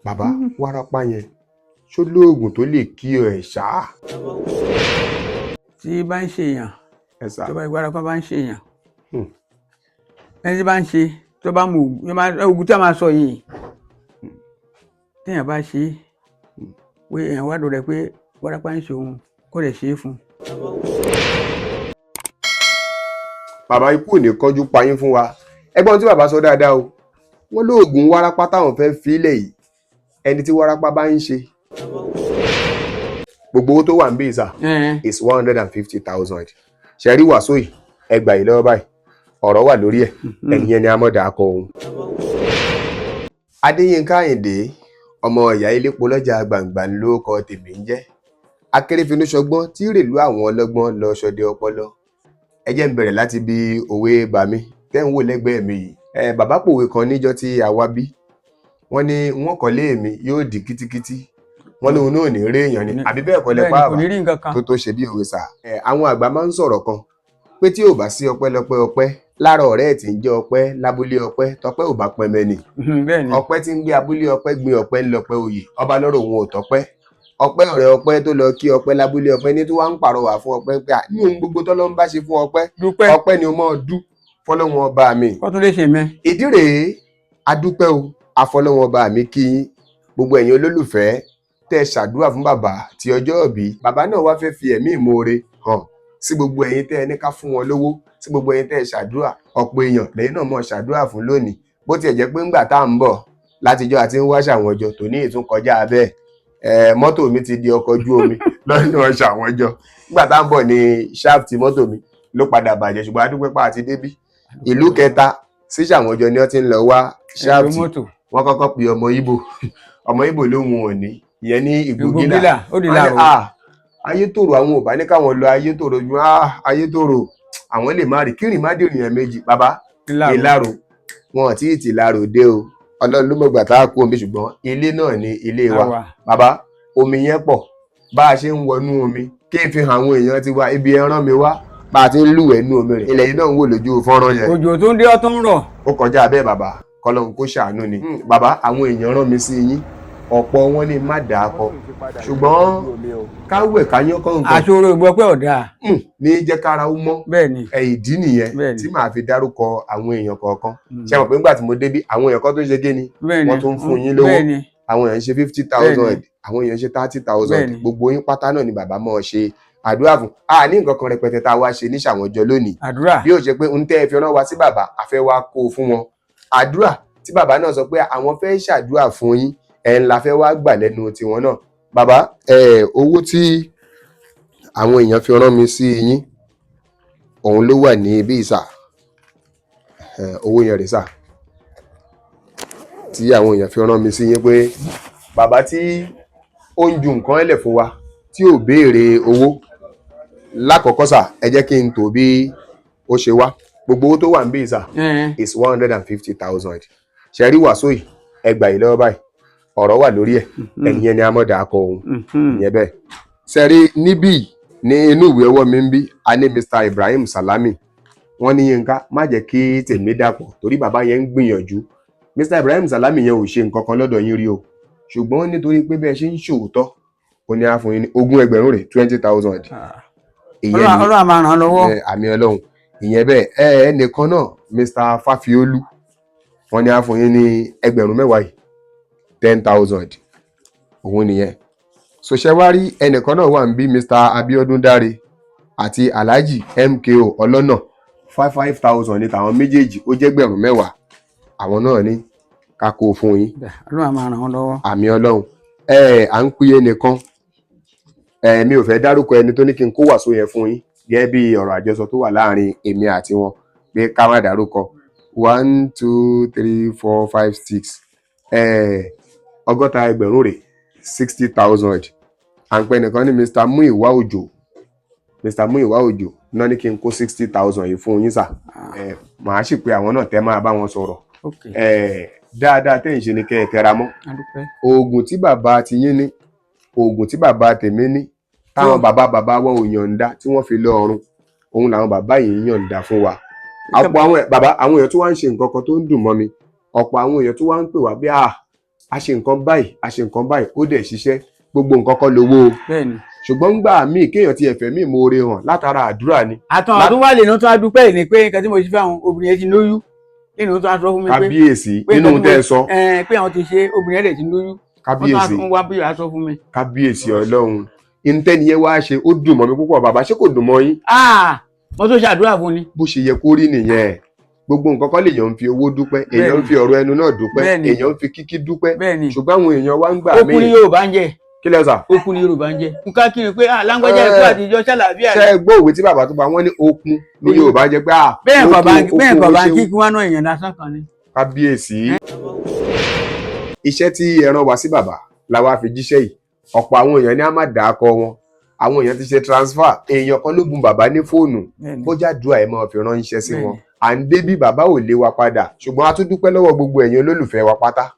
Bàbá, wárápá yẹn ṣó lóògùn tó lè kí ẹ ṣá? Tí bá ń ṣèyàn, Ẹ sà. tó bá wárápá bá ń ṣèyàn, ẹni tí bá ń ṣe, tó bá mú oògùn tí a máa sọ yìí, téèyàn bá ṣe é, pé èèyàn wá dọ̀ rẹ̀ pé wárápá ń ṣe òun, kó lè ṣe é fún un. Bàbá, ikú ò ní kánjú pa yín fún wa. Ẹgbọ́n tí bàbá sọ dáadáa o. Wọ́n lóògùn wárápá táwọn fẹ́ fílẹ̀ yìí, ẹni tí wárápá bá ń ṣe, gbogbo owó tó wà ń bí ìsà is 150,000. Ṣe rí wàsó yìí, ẹgbà yìí lọ́wọ́ báyìí, ọ̀rọ̀ wà lórí ẹ̀. Ẹ̀yìn ẹni amọ̀dà akọ òun. Adéyínká Àyìndé, ọmọ ìyá ilépo lọ́jà gbàǹgbà ló kọ tèmi ń jẹ́ akérèfínúṣọgbọ́n tí rèlú àwọn ọlọ́gbọ́n lọ ṣọdẹ ọpọlọ. Ẹ jẹ́ ń bẹ̀rẹ̀ láti bí òwe bàmí tẹ́ ń wò lẹ́gbẹ̀ẹ́ mi yìí. Ẹ bàbá pòwe kan níjọ́ tí a wá bí. Wọ́n ní wọ́n kọ́lé mi yóò di kítíkítí, wọ́n lóun náà ní rí èèyàn ni, àbí bẹ́ẹ̀ kọ́ lẹ pa? Bẹ́ẹ̀ni, kò ní rí nǹkan kan. Tó ṣe bí òwe sà. Ẹ àwọn àgbà máa ń sọ̀rọ̀ kan pé tí ò bá sí ọpẹ́lọpẹ́ ọpẹ́ lára ọ̀rẹ́ ẹ̀ tí ń jẹ́ ọpẹ́ lábúlé ọpẹ́, tọpẹ́ ò bá pẹmẹ ni. Bẹ́ẹ̀ni. Ọpẹ́ tí ń gbé abúlé ọpẹ́ gbin ọpẹ́ ńlọpẹ́ oyè ọba lọ́rọ̀ òun ò tọpẹ́. Ọpẹ́ ọ̀rẹ́ ọpẹ́ tó lọ kí ọpẹ́ lábúlé ọpẹ́ ní tó wá ń pàrọwà fún ọpẹ́ pé à ní ohun gbogbo tọ́lọ́ ń bá ṣe fún ọpẹ́, dúpẹ́. Ọpẹ́ ni o mọ́ dú fọlọ́run ọba mi. Kó tún lè ṣe mẹ́. Ìdí rèé, adúpẹ́ o, àfọlọ́run ọba mi kí yín, gbogbo ẹ̀yin olólùfẹ́ tẹ́ ẹ ṣàdúrà fún bàbá tí ọjọ́ ìbí. Bàbá náà wá fẹ́ fi ẹ̀mí ìmoore hàn sí gbogbo ẹ̀yin tẹ́ ẹ ní ká fún wọn lówó, sí gbogbo ẹ̀yin tẹ́ ẹ ṣàdúrà. Ọ̀pọ̀ èèyàn lẹ́yìn náà mọ̀ ṣàdúrà fún lónìí. Bó tiẹ̀ jẹ́ pé ńgbà tá à ń bọ̀ látijọ́ àti ń wá ṣàwọn ọjọ́ tòní ìtún kọjá bẹ́ẹ̀, ẹ mọ́tò mi ti di ọkọ̀ ojú omi lọ́nà ṣàwọn ọjọ́. Nígbà tá à ń bọ̀ ní shaft mọ́tò mi ló padà bàjẹ́, ṣùgbọ́n a dúpẹ́ pa àti débí. Ìlú kẹta sí ṣàwọn ọjọ́ ni wọ́n ti ń lọ wá shaft. Mọ́tò. Wọ́n kọ́kọ́ pe ọmọ Ìgbò, ọmọ Ìgbò lóhun òní ìyẹn ní Ìgbògílà. Ìgbògílà ó di Wọ́n ní, láàrọ̀. "Ah, Ayétòrò, àwọn ò bá ní káwọn lọ Ayétòrò ju, ah, Ayétòrò àwọn lè má rí kírìn má dèrò yẹn méjì." Bàbá, Ìlarò wọn ò tí ì tì Ìlarò dé o. Ọlọ́run ló mọ̀gbà tá a kú omi, ṣùgbọ́n ilé náà ni ilé wa. Bàbá, omi yẹn pọ̀. Bá a ṣe ń wọnú omi kí n fi hàn àwọn èèyàn ti wá ibi ẹran mi wá, bá a ti ń lúwẹ̀ẹ́ nú omi rẹ̀, ilẹ̀ yìí náà ń wò lójú fọ́nrán yẹn. Òjò tó ń dé, ọ tó ń rọ̀. Ó kọjá bẹ́ẹ̀ bàbá, kọlọ́hún kó ṣàánú ni. Bàbá, àwọn èèyàn rán mi sí yín, ọ̀pọ̀ wọn ní má dàá kọ, ṣùgbọ́n káwẹ̀ káyán kọ̀ọ̀kan. Aṣọ́rò ìgbọ́ pé ọ̀dà. Ní jẹ́ kára ó mọ́. Bẹ́ẹ̀ni. Ẹ ìdí nìyẹn tí màá fi dárúkọ àwọn èèyàn kọ̀ọ̀kan. Ṣé mọ̀ pé nígbà tí mo débí, àwọn èèyàn kan tó ṣe kí ni, wọ́n tún ń fún yín lówó. Àwọn èèyàn ṣe 50,000, àwọn èèyàn ṣe 30,000. Gbogbo yín pátá náà ni bàbá mọ́ ọ ṣe àdúrà fún. A ní nǹkan kan rẹpẹtẹ tá a wá ṣe ní ṣàwọn ọjọ́ lónìí. Àdúrà. Bí ó ṣe pé ń tẹ́ ẹ fi rán wa sí bàbá, a fẹ́ wá kó o fún wọn. Àdúrà tí bàbá náà sọ pé àwọn fẹ́ ṣàdúrà fún yín, ẹ̀ ń la fẹ́ wá gbà lẹ́nu tiwọn náà. Bàbá ẹ, owó tí àwọn èèyàn fi rán mi sí yín, òun ló wà ní ibi ìsà. Owó yẹn rèé sà, tí àwọn èèyàn fi rán mi sí yín pé bàbá tí ó ń ju nǹkan ẹlẹ̀ fún wa tí ò béèrè owó. Lákọ̀ọ́kọ́ sà, ẹ jẹ́ kí n tò bí ó ṣe wá. Gbogbo owó tó wà ń bí ìsà is 150,000. Ṣe rí wàsó yìí, ẹgbà yìí lọ́wọ́ báyìí, ọ̀rọ̀ wà lórí ẹ̀. Ẹ̀yìn ẹni amọ̀dà akọ òun. Ìyẹn bẹ́ẹ̀. Ṣe rí níbí, ní inú ìwé ọwọ́ mi ń bí, a ní Mr Ibrahim Salami. Wọ́n ní, "Yínká, má jẹ́ kí tèmi dàpọ̀," torí bàbá yẹn ń gbìyànjú. Mr Ibrahim Salami yẹn ò ṣe nǹkan kan lọ́dọ̀ yín rí o, ṣùgbọ́n nítorí pé bẹ́ẹ̀ ṣe ń ṣòótọ́, ó ní á fún yín ní 20,000 rẹ̀, 20,000. Ìyẹn ni. Ọlọ́run á máa ràn án lọ́wọ́. Ẹ, àmì Ọlọ́run. Ìyẹn bẹ́ẹ̀. Ẹ ẹnìkan náà, Mr Fafiolu, wọ́n ní á fún yín ní 10,000 yìí, 10,000, òun nìyẹn. Sòṣẹ́wárí ẹnìkan náà wà ń bí, Mr Abiodun Dare àti Alhaji MKO Ọlọ́nà, five five thousand ní tàwọn méjèèjì, ó jẹ́ 10,000. Àwọn náà ní ká kó fún yín. Ọlọ́run á máa ràn wọ́n lọ́wọ́. Àmì Ọlọ́run. Ẹ à ń pè ẹnìkan, ẹ mi ò fẹ́ dárúkọ ẹni tó ní kí n kó wàsó yẹn fún yín, gẹ́gẹ́ bí ọ̀rọ̀ àjọsọ tó wà láàrin èmi àti wọn pé ká má dárúkọ. One, two, three, four, five, six, 60,000 rè, 60,000. À ń pè nìkan ní Mr Muiwa Òjò. Mr Muiwa Òjò náà ní kí n kó 60,000 yìí fún yín sà. Màá sì pé àwọn náà tẹ́ máa bá wọn sọ̀rọ̀. Dáadáa tẹ́ ń ṣe ni kẹ́ ẹ tẹra mọ́. A dúpẹ́. Oògùn tí bàbá ti yín ní, oògùn tí bàbá tèmi ní, táwọn bàbá bàbá wa ò yọ̀ǹda tí wọ́n fi lọ ọ̀run, òun làwọn bàbá yìí ń yọ̀ǹda fún wa. Ọ̀pọ̀ àwọn bàbá, àwọn èèyàn tó wá ń ṣe nǹkan kan tó ń dùn mọ́ mi, ọ̀pọ̀ àwọn èèyàn tó wá ń pè wá bí à A ṣe nǹkan báyìí, a ṣe nǹkan báyìí, ó dẹ̀ ṣiṣẹ́. Gbogbo nǹkan kọ́ lówó o, ṣùgbọ́n ńgbà míì kéèyàn ti ẹ̀fẹ̀ míì moore hàn látara àdúrà ni. Àtọ̀ àtún wà lè ní tó a dúpẹ́ ní pé nǹkan tí mo ṣe fún àwọn obìnrin yẹn ti lóyún, nínú tó a sọ fún mi pé Kábíyèsí. pé Nínú nǹkan tí tẹ́ ẹ mo sọ. Ẹ pé àwọn ti ṣe, obìnrin yẹn dẹ̀ ti lóyún. Wọ́n tún Kábíyèsí. wá bí wàá sọ fún mi. Kábíyèsí Ọlọ́run. Ìntẹ́niyẹn wá ṣe, ó dùn mọ́ mi púpọ̀. Bàbá, ṣé kò dùn mọ́ yín? Ah, mo tó ṣàdúrà fún ni. Bó ṣe yẹ kó rí nìyẹn. Gbogbo nǹkan kọ́ lèèyàn ń fi owó dúpẹ́. Èèyàn ń fi ọ̀rọ̀ ẹnu náà dúpẹ́. Èèyàn ń fi kíkí dúpẹ́. Ṣùgbọ́n àwọn èèyàn wá ń gbà Ó kú ní míì. Yorùbá ń jẹ. Kí lẹ sà? Ó kú ní Yorùbá ń jẹ. Nǹkan kí ni pé, ah, lágbájá, ẹ̀kú àtijọ́, ṣàlàáfíà. Ṣé ẹ gbọ́ òwe tí bàbá tó pa wọ́n ní okun ní Yorùbá jẹ́ pé à Bẹ́ẹ̀ kọ̀ bá okun bẹ́ẹ̀ kọ̀ bá ó ṣeun. kí kí wọ́n ná èèyàn lásán kan ni. Kábíyèsí. Iṣẹ́ tí ẹ rán wa sí bàbá la wá fi jíṣẹ́ yìí. Ọ̀pọ̀ àwọn èèyàn ní a máa dà á kọ wọn. Àwọn èèyàn ti ṣe transfer. Èèyàn kan ló bùn bàbá ní fóònù. Bó jàdúrà ẹ máa fi ránṣẹ́ sí wọn. À ń débí, bàbá ò lé wa padà, ṣùgbọ́n a tún dúpẹ́ lọ́wọ́ gbogbo ẹ̀yin olólùfẹ́ wa pátá.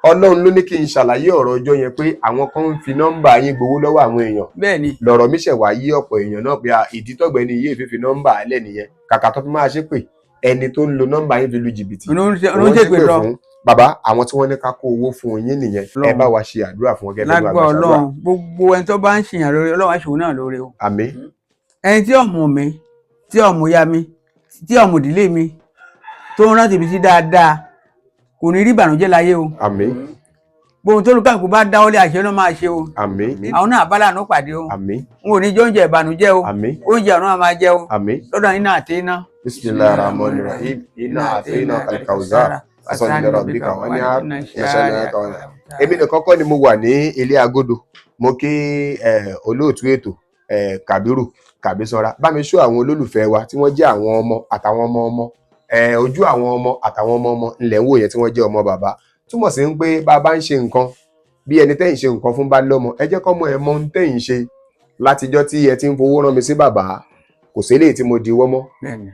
Ọlọ́run ló ní kí n ṣàlàyé ọ̀rọ̀ ọjọ́ yẹn pé àwọn kan ń fi nọ́mbà yín gbowó lọ́wọ́ àwọn èèyàn. Lọ̀rọ̀ mi ṣẹ̀ wá yí ọ̀pọ̀ èèyàn náà pé ìdí tọ́gbẹ́ni yìí fi fi nọ́mbà alẹ́ nìyẹn. Kàkà tó fi máa ṣe pé ẹni tó ń lo nọ́mbà yín fi lu jìbìtì, Òun ń òun ṣèpè ṣépè lọ. fún bàbá. Àwọn tí wọ́n ní ká kó owó fún yín nìyẹn. Ẹ Ọlọ́run. bá wa ṣe àdúrà fún wọn gẹ́gẹ́ bí Lágbà àgbà ṣàdúrà. Ọlọ́run, gbogbo ẹni tó bá ń ṣìyàn lóore, Ọlọ́run á ṣòun náà lóore o. Àmín. Ẹni tí ọmọ mi, tí ọmọ ya mi, tí ọmọ ìdílé mi, tó ń rántí mi sí dáadáa, kò ní rí ìbànújẹ́ láyé o. Àmín. Gbogbo tó lùkàkù bá dáwọ́lé, àṣẹ ló máa ṣe o. Àmín. Àwọn náà bá lànà pàdé o. Àmín. N ò ní jẹ oúnjẹ ìbànújẹ́ o. Àmín. Oúnjẹ ọ̀run á máa jẹ o. Àmín. Lọ́dọ̀ iná àti iná. Bismillahir rahmanir rahim. Inna a'tainaka al-kawthar fasalli li rabbika wanhar inna shani'aka huwal. Èmi nìkan kọ́ ni mo wà ní ilé agodo. Mo kí olóòtú ètò, Kàbírù Kàbísọ́ra. Bá mi ṣó àwọn olólùfẹ́ wa tí wọ́n jẹ́ àwọn ọmọ àtàwọn ọmọ ọmọ, ojú àwọn ọmọ àtàwọn ọmọ ọmọ ńlẹ̀ ń wò yẹn tí wọ́n jẹ́ ọmọ bàbá. Túmọ̀ sí pé bá a bá ń ṣe nǹkan, bí ẹni tẹ́yìn ṣe nǹkan fún bá lọ́mọ, ẹ jẹ́ kọ́mọ ẹ mọ ohun tẹ́yìn ṣe. Látijọ́ tí ẹ ti ń fowó rán mi sí bàbá, kò sí eléyìí tí mo diwọ́ mọ́.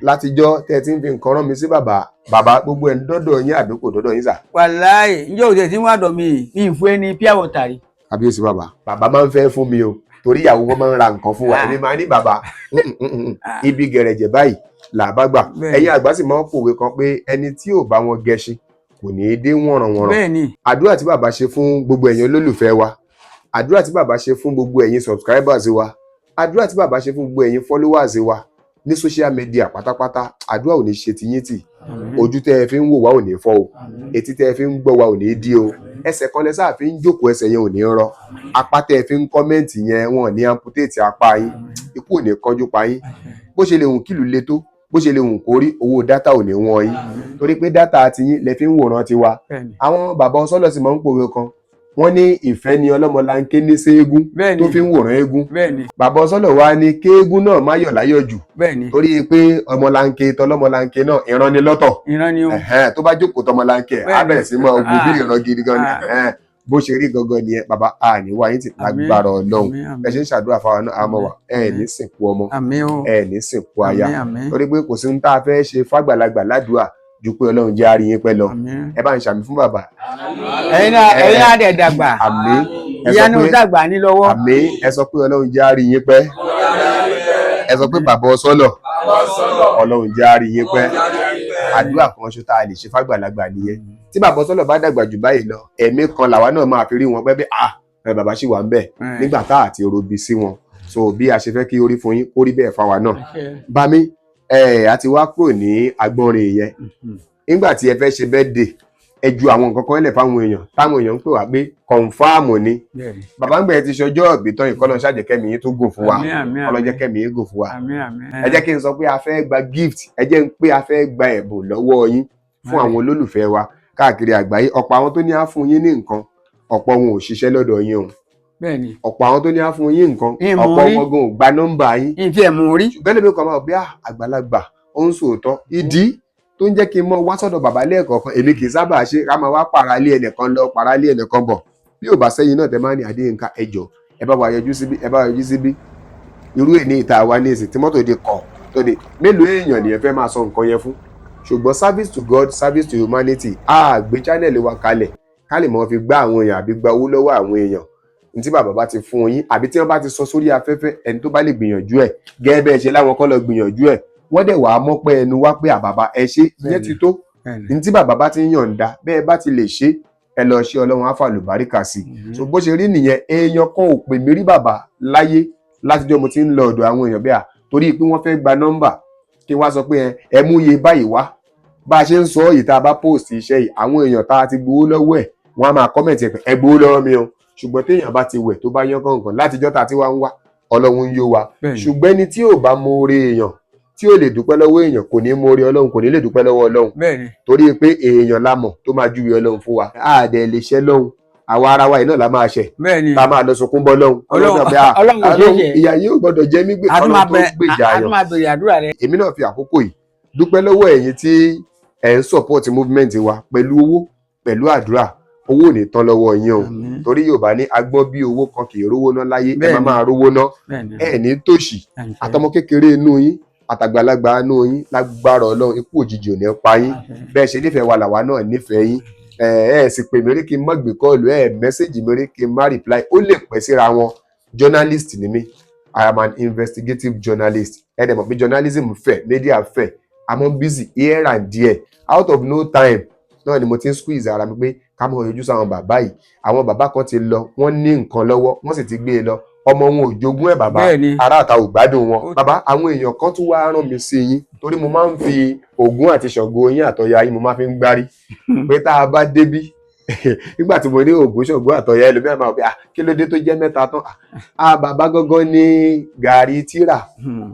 Látijọ́ tẹ́ ẹ ti ń fi nǹkan rán mi sí bàbá, bàbá, gbogbo ẹ̀ ń dọ́dọ̀ yín àbí kò dọ́dọ̀ yín sà? Wàláì, njẹ́ òde tí ń wá dọ̀ mí mi ì fún ẹni pure water rí. Kábíyèsí bàbá. Bàbá máa ń fẹ́ fún mi o, torí ìyàwó wọn máa ń ra nǹkan fún wa. Èmi máa ní bàbá, ibi gẹ̀rẹ̀jẹ̀ báyìí là bá gbà. Ẹ̀yin àgbà sì máa ń pòwe kan pé ẹni tí ò bá wọn gẹṣin kò ní í dé wọ̀nrànwọ̀nràn. Àdúrà tí bàbá ṣe fún gbogbo ẹ̀yin olólùfẹ́ wa, àdúrà tí bàbá ṣe fún gbogbo ẹ̀yin subscribers wa, àdúrà tí bàbá ṣe fún gbogbo ẹ̀yin followers wa ní social media pátápátá, àdúrà ò ní ṣe ti yín tì. Ojú tẹ́ ẹ fi ń wò wá ò ní fọ́ o, etí tẹ́ ẹ fi ń gbọ́ wa ò ní dí o, ẹsẹ̀ kan lẹ sáà fi ń jókòó, ẹsẹ̀ yẹn ò ní rọ, apá tẹ́ ẹ fi ń comment yẹn, wọn ò ní amputate apá yín, ikú ò ní kánjú pa yín. Bó ṣe lè hùn kílù le tó, bó ṣe lè hùn kó rí, owó data ò ní wọ́n yín, torí pé data tiyín lẹ fi ń wòran tiwa. Àwọn bàbá ọsọlọ sì máa ń pòwe kan, wọ́n ní ìfẹ́ ni ọlọ́mọlanké ní séégún tó fi ń wòran eégún. Bàbá ọsọlọ wa ní kéégún náà má yọ̀ láyọ̀ jù, torí pé ọmọlanke tọlọ́mọlanke náà ìran ni lọ́tọ̀. Ìran ni o. Ẹ̀hẹ́n, tó bá jókòó tọmọlanke ẹ̀ á bẹ̀rẹ̀ sí máa wo bí ìran gidi gan ni. Ẹ̀hẹ́n, bó ṣe rí gangan nìyẹn. Bàbá, a ní wáyé tí lágbára Ọlọ́run. Àmín. Ẹ ṣe ń ṣàdúrà fáwọn náà, àmọ́ wa ẹ ní sìnkú ọmọ, Àmín o. ẹ ní sìnkú aya, Àmín, àmín. torí pé kò sí ohun tá a fẹ́ ṣe fàgbàlagbà ládùúà ju pé Ọlọ́run jẹ́ àárín yín pẹ́ lọ. Àmín. Ẹ bá ń ṣàmì fún bàbá. Ẹ̀yin náà, ẹ̀yin náà dẹ̀ dàgbà. Àmín. Ẹ sọ Ìyá náà pé dàgbà ní lọ́wọ́. Àmín. Ẹ sọ pé Ọlọ́run jẹ́ àárín yín pẹ́. Ẹ sọ pé bàbá ọsọlọ, Ọlọ́run jẹ́ àárín yín pẹ́. Àdúrà kan ṣo tá a lè ṣe fàgbàlagbà nìyẹn. Tí bàbá ọsọlọ bá dàgbà jù báyìí lọ, ẹ̀mí kan làwa náà máa fi rí wọn pẹ́ bí ah, ẹ bàbá ṣì wà ń bẹ̀ nígbà tá àti robi sí wọn. So bí a ṣe fẹ́ kí orí fún yín, kó rí bẹ́ẹ̀ fáwa náà. Bámi ẹ, a ti wá kúrò ní agbọ́nrin yẹn. Nígbà tí ẹ fẹ́ ṣe birthday, ẹ ju àwọn nǹkan kan lẹ̀ fáwọn èèyàn, táwọn èèyàn ń pè wá pé confirm ni. Bàbá ń gbẹ ti ṣọjọ́ ìbí tán, ìkọlọ ṣàjẹkẹ́mi yín tó gùn fún wa. Àmín, àmín, Ọlọ́jẹ́ àmín. kẹ́mi yín gùn fún wa. Àmín, àmín. Ẹ jẹ́ kí n sọ pé a fẹ́ gba gift, ẹ jẹ́ n pé a fẹ́ gba ẹ̀bùn lọ́wọ́ yín fún àwọn olólùfẹ́ wa káàkiri àgbáyé. Ọ̀pọ̀ àwọn tó ní á fún yín ní nǹkan, ọ̀pọ̀ wọn ò ṣiṣẹ́ lọ́dọ̀ yín o. Ọ̀pọ̀ àwọn tó ní á fún yín nǹkan, Ìmọ̀ ọ̀pọ̀ rí. wọn gan ò gba nọ́mbà yín. Ìtì ẹ̀ mú rí. Ṣùgbọ́n lèmi kan máa bí àgbàlagbà ó ń sòótọ́. Ìdí tó ń jẹ́ kí n mọ wá sọ́dọ̀ bàbá lẹ́ẹ̀kọ̀ọ̀kan, èmi kì í sábà ṣe ká máa wá pàrà lé ẹnìkan lọ, pàrà lé ẹnìkan bọ̀. Bí ò bá sẹ́yìn náà tẹ máa ní Adéyínká, ẹjọ́ ẹ bá wa yọjú síbí, ẹ bá wa yọjú síbí. Irú èní ìta wa ní ìsìn tí mọ́tò di kọ̀ tó di mélòó èèyàn nìyẹn fẹ́ máa sọ nǹkan yẹn fún. Ṣùgbọ́n service to God, service to humanity, á gbé channel wa kalẹ̀ ká lè mọ́ fi gbá àwọn èèyàn àbí gba owó lọ́wọ́ àwọn èèyàn. Ní tí bàbá bá ti fún yín àbí tí wọ́n bá ti sọ sórí afẹ́fẹ́, ẹni tó bá lè gbìyànjú ẹ̀ gẹ́gẹ́ bẹ́ẹ̀ ṣe láwọn kọ́ lọ gbìyànjú ẹ̀, wọ́n dẹ̀ wàá mọ́pẹ́ ẹnu wá pé àbàbà ẹ ṣe, ìyẹn ti tó. Ní tí bàbá bá ti ń yọ̀ǹda bẹ́ẹ̀ bá ti lè ṣe. Ẹ lọ ṣe, Ọlọ́run á fàlùbáríkà sí i. So bó ṣe rí nìyẹn. Èèyàn kan ò pè mí rí, bàbá, láyé látijọ́ mo ti ń lọ ọ̀dọ̀ àwọn èèyàn bẹ́ẹ̀ à, torí pé wọ́n fẹ́ gba nọ́mbà kí wọ́n á sọ pé ẹ mú iye báyìí wá. Bá a ṣe ń sọ yìí, tá a bá post iṣẹ́ yìí, àwọn èèyàn tá a ti gbowó lọ́wọ́ ẹ̀, wọ́n á máa comment ẹ̀ pé ẹ gbowó lọ́wọ́ mi o. Ṣùgbọ́n téèyàn bá ti wẹ̀ tó bá yán kọ̀ọ̀kan látijọ́ tá a ti wá ń wá, Ọlọ́run ń yó wa. Ṣùgbọ́n ẹni tí ò bá mọ̀ọ́rẹ́ èèyàn, tí ò lè dúpẹ́ lọ́wọ́ èèyàn, kò ní mọ̀ọ́rẹ́ Ọlọ́run, kò ní lè dúpẹ́ lọ́wọ́ Ọlọ́run, torí pé èèyàn la mọ̀ tó máa júwe Ọlọ́run fún wa. A dẹ̀ lè ṣẹ́ lọ́hùn, àwa ara wa yìí náà la máa ṣẹ̀, tá a máa lọ sunkún bọ́ lọ́hùn. Ọlọ́run pé, "Ah, Ọlọ́run ò ṣeé Ọlọ́run, ṣe. ìyà yìí ò gbọ́dọ̀ jẹ mí gbé." A tún Ọlọ́run máa tó bẹ gbèjà a yàn. tún máa béèrè àdúrà rẹ. Èmi náà fi àkókò yìí dúpẹ́ lọ́wọ́ ẹ̀yin tí ẹ̀ ń support movement wa pẹ̀lú owó, pẹ̀lú àdúrà. Owó ò ní tán lọ́wọ́ yín o, Àmín. torí Yorùbá ní agbọ́n bí owó kan kì í rówó ná láyé. Ẹ má máa rówó ná, ẹ ní tòṣì. Àtọmọ kékeré inú yín, àtàgbàlagbà inú yín, lágbára Ọlọ́run, ikú òjijì ò ní pa yín. Bẹ́ẹ̀ ṣe nífẹ̀ẹ́ wa, làwa náà nífẹ̀ẹ́ yín. Ẹ ẹ sì pè mí rí kí n má gbé call, ẹ message mi rí kí n má reply. Ó lè pẹ́ síra wọn. Journalist ni mí, I am an investigative journalist. Ẹ dẹ̀ mọ̀ pé journalism fẹ̀, media fẹ̀, I'm busy here and there. Out of no time náà ni mo ti ń squeeze ara mi pé ká mọ̀ yọjú sáwọn bàbá yìí. Àwọn bàbá kan ti lọ, wọ́n ní nǹkan lọ́wọ́, wọ́n sì ti gbé e lọ, ọmọ wọn ò jogún ẹ̀, bàbá. Ará àta ò gbádùn wọn. Bàbá, àwọn èèyàn kan tún wá rán mi sí yín, torí mo máa ń fi Ògún àti Ṣàngó yín àtọya yín, mo máa fi ń gbárí pé tá a bá débí, nígbà tí mo ní Ògún, Ṣàngó, àtọya, ẹlòmíràn máa wò pé, "Ah, kí ló dé tó jẹ́ mẹ́ta tán?" Ah, bàbá gángan ní gàrí tíra,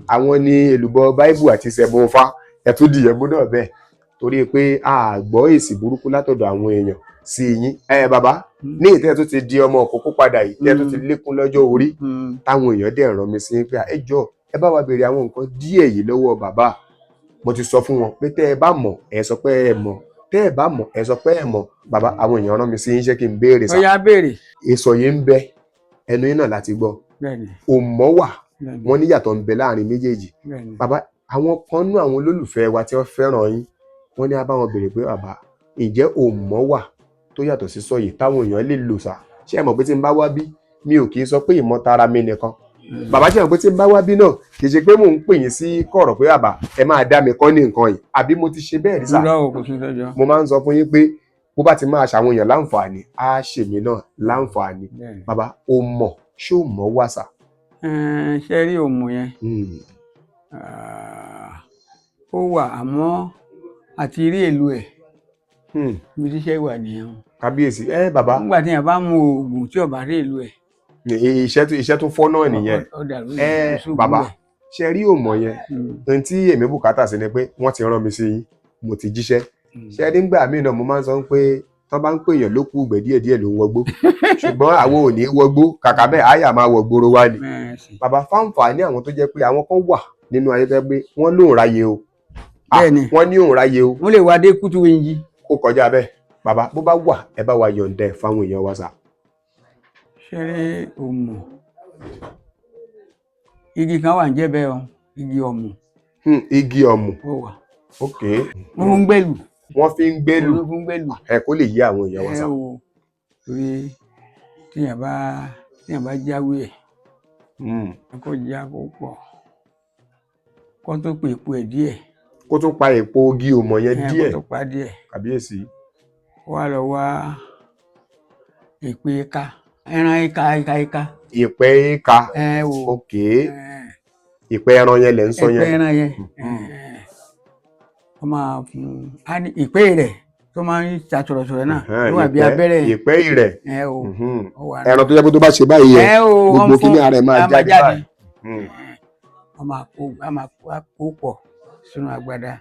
àwọn ní èlùbọ́ báíbù àti sẹ̀mọ́fà, ẹ̀tún dìyẹ̀mú náà bẹ́ẹ̀, torí pé a gbọ́ èsì burúkú látọ̀dọ̀ àwọn èèyàn sí yín. Ẹ bàbá, ní ìtẹ́ tó ti di ọmọ òkókó padà yìí, tẹ́ tó ti lékún lọ́jọ́ orí, táwọn èèyàn dẹ̀ rán mi sí pé ẹ jọ̀ọ́, ẹ bá wa béèrè àwọn nǹkan díẹ̀ yìí lọ́wọ́ bàbá. Mo ti sọ fún wọn pé tẹ́ ẹ bá mọ̀, ẹ sọ pé ẹ mọ̀, tẹ́ ẹ bá mọ̀, ẹ sọ pé ẹ mọ̀. Bàbá, àwọn èèyàn rán mi sí yín, ṣé kí n béèrè sá? Ó yá, béèrè. Èso yìí ń bẹ ẹnu yín náà láti gbọ́. Òmọ́ wà, wọ́n níyàtọ̀ ń bẹ láàrin méjèèjì. Bàbá, àwọn kan nú àwọn olólùfẹ́ wa tí wọ́n fẹ́ràn yín, wọ́n ní a bá wọn béèrè pé, bàbá, ǹjẹ́ òmọ́ wà tó yàtọ̀ sí sọ̀yì táwọn èèyàn lè lò sá? Ṣé ẹ mọ̀ pé tí n bá wá bí, mi ò kì í sọ pé ìmọ̀tara mi nìkan? Bàbá, ṣe mọ̀ pé tí n bá wá bí náà, kì í ṣe pé mò ń pè yín sí kọ̀rọ̀ pé, bàbá, ẹ máa dá mi kọ́ ní nǹkan yìí, àbí mo ti ṣe bẹ́ẹ̀ rí sá? Irọ́ o, kò sí sọ́jọ́. Mo máa ń sọ fún yín pé bó bá ti máa ṣàwọn èèyàn láǹfààní, á ṣèmi náà láǹfààní. Bàbá, o mọ̀, ṣé o mọ̀ wà sá? Ṣe rí òmù yẹn? Ah, ó wà, àmọ́ àti rí èlò ẹ̀, ibi tíṣẹ́ wà nìyẹn. Kábíyèsí ẹ bàbá. Nígbà tí èèyàn bá mú oògùn tí ò bá rí èlò ẹ̀, Iṣẹ́ tó fọ́ náà nìyẹn. ó dàrú. Ẹ Kò sóògùn bàbá, bẹ̀. ṣe rí òmò yẹn, ohun tí èmi bùkátà sí ni pé wọ́n ti rán mi sí yín, mo ti jíṣẹ́. Ṣe rí, ńgbà míì náà mo máa ń sọ pé tán bá ń pè èèyàn ló kú ìgbẹ́ díẹ̀díẹ̀ ló ń wọgbó, ṣùgbọ́n àwọn ò ní wọgbó, kàkà bẹ́ẹ̀ àyà máa wọ gbòòrò wa ni. Bàbá, fáǹfààní àwọn tó jẹ́ pé àwọn kan wà nínú ayé tó jẹ́ pé wọ́n lóun ráyè o. Ah, wọ́n ní òun ráyè o. Wọ́n lè wá dé kútu wíńjì. Ó kọjá bẹ́ẹ̀. Bàbá, bó bá wà, ẹ bá wa yọ̀ǹda ẹ̀ fáwọn èèyàn wa sà. Ṣe rí òmù, igi kan wà ń jẹ́ bẹ́ẹ̀ o, igi ọ̀mù. Igi ọ̀mù. Ó wà. Ok. Wọ́n fi ń gbẹ́lù. Wọ́n fi ń gbélù. Wọ́n fi ń gbẹ́lù. Ẹ kó lè yé àwọn èèyàn wa Ẹ sà. o, torí tíyàn bá jáwé ẹ̀, kó já kó pọ̀, kó tó pè èpo ẹ̀ díẹ̀. Kó tún pa èpo igi òmò yẹn Ẹ, kó díẹ̀. tó pa díẹ̀. Kàbíyèsí. Kó wá lọ wá èpo ìka, ẹran ìka, ìka, ìka. Ìpẹ́ ìka. Ẹ o. Ok, ìpẹ́ ẹran yẹn lẹ̀ ń sọ Ìpẹ́ yẹn. ẹran yẹn. Wọ́n máa fún un á ní ìpẹ́ rẹ̀ tó máa ń ṣàtọ̀rọ̀sọ̀rọ̀ náà, tó wà bí abẹ́rẹ́ yẹn. Ìpẹ́ ìrẹ̀. Ẹ o. Ó wà. Ẹran tó jẹ́ pé tó bá ṣe báyìí yẹn, Ẹ o, gbogbo wọ́n fún kíní ara ẹ̀ máa á jáde báyìí. Wọ́n máa kó, á máa kó, á kó pọ̀ sínú agbada,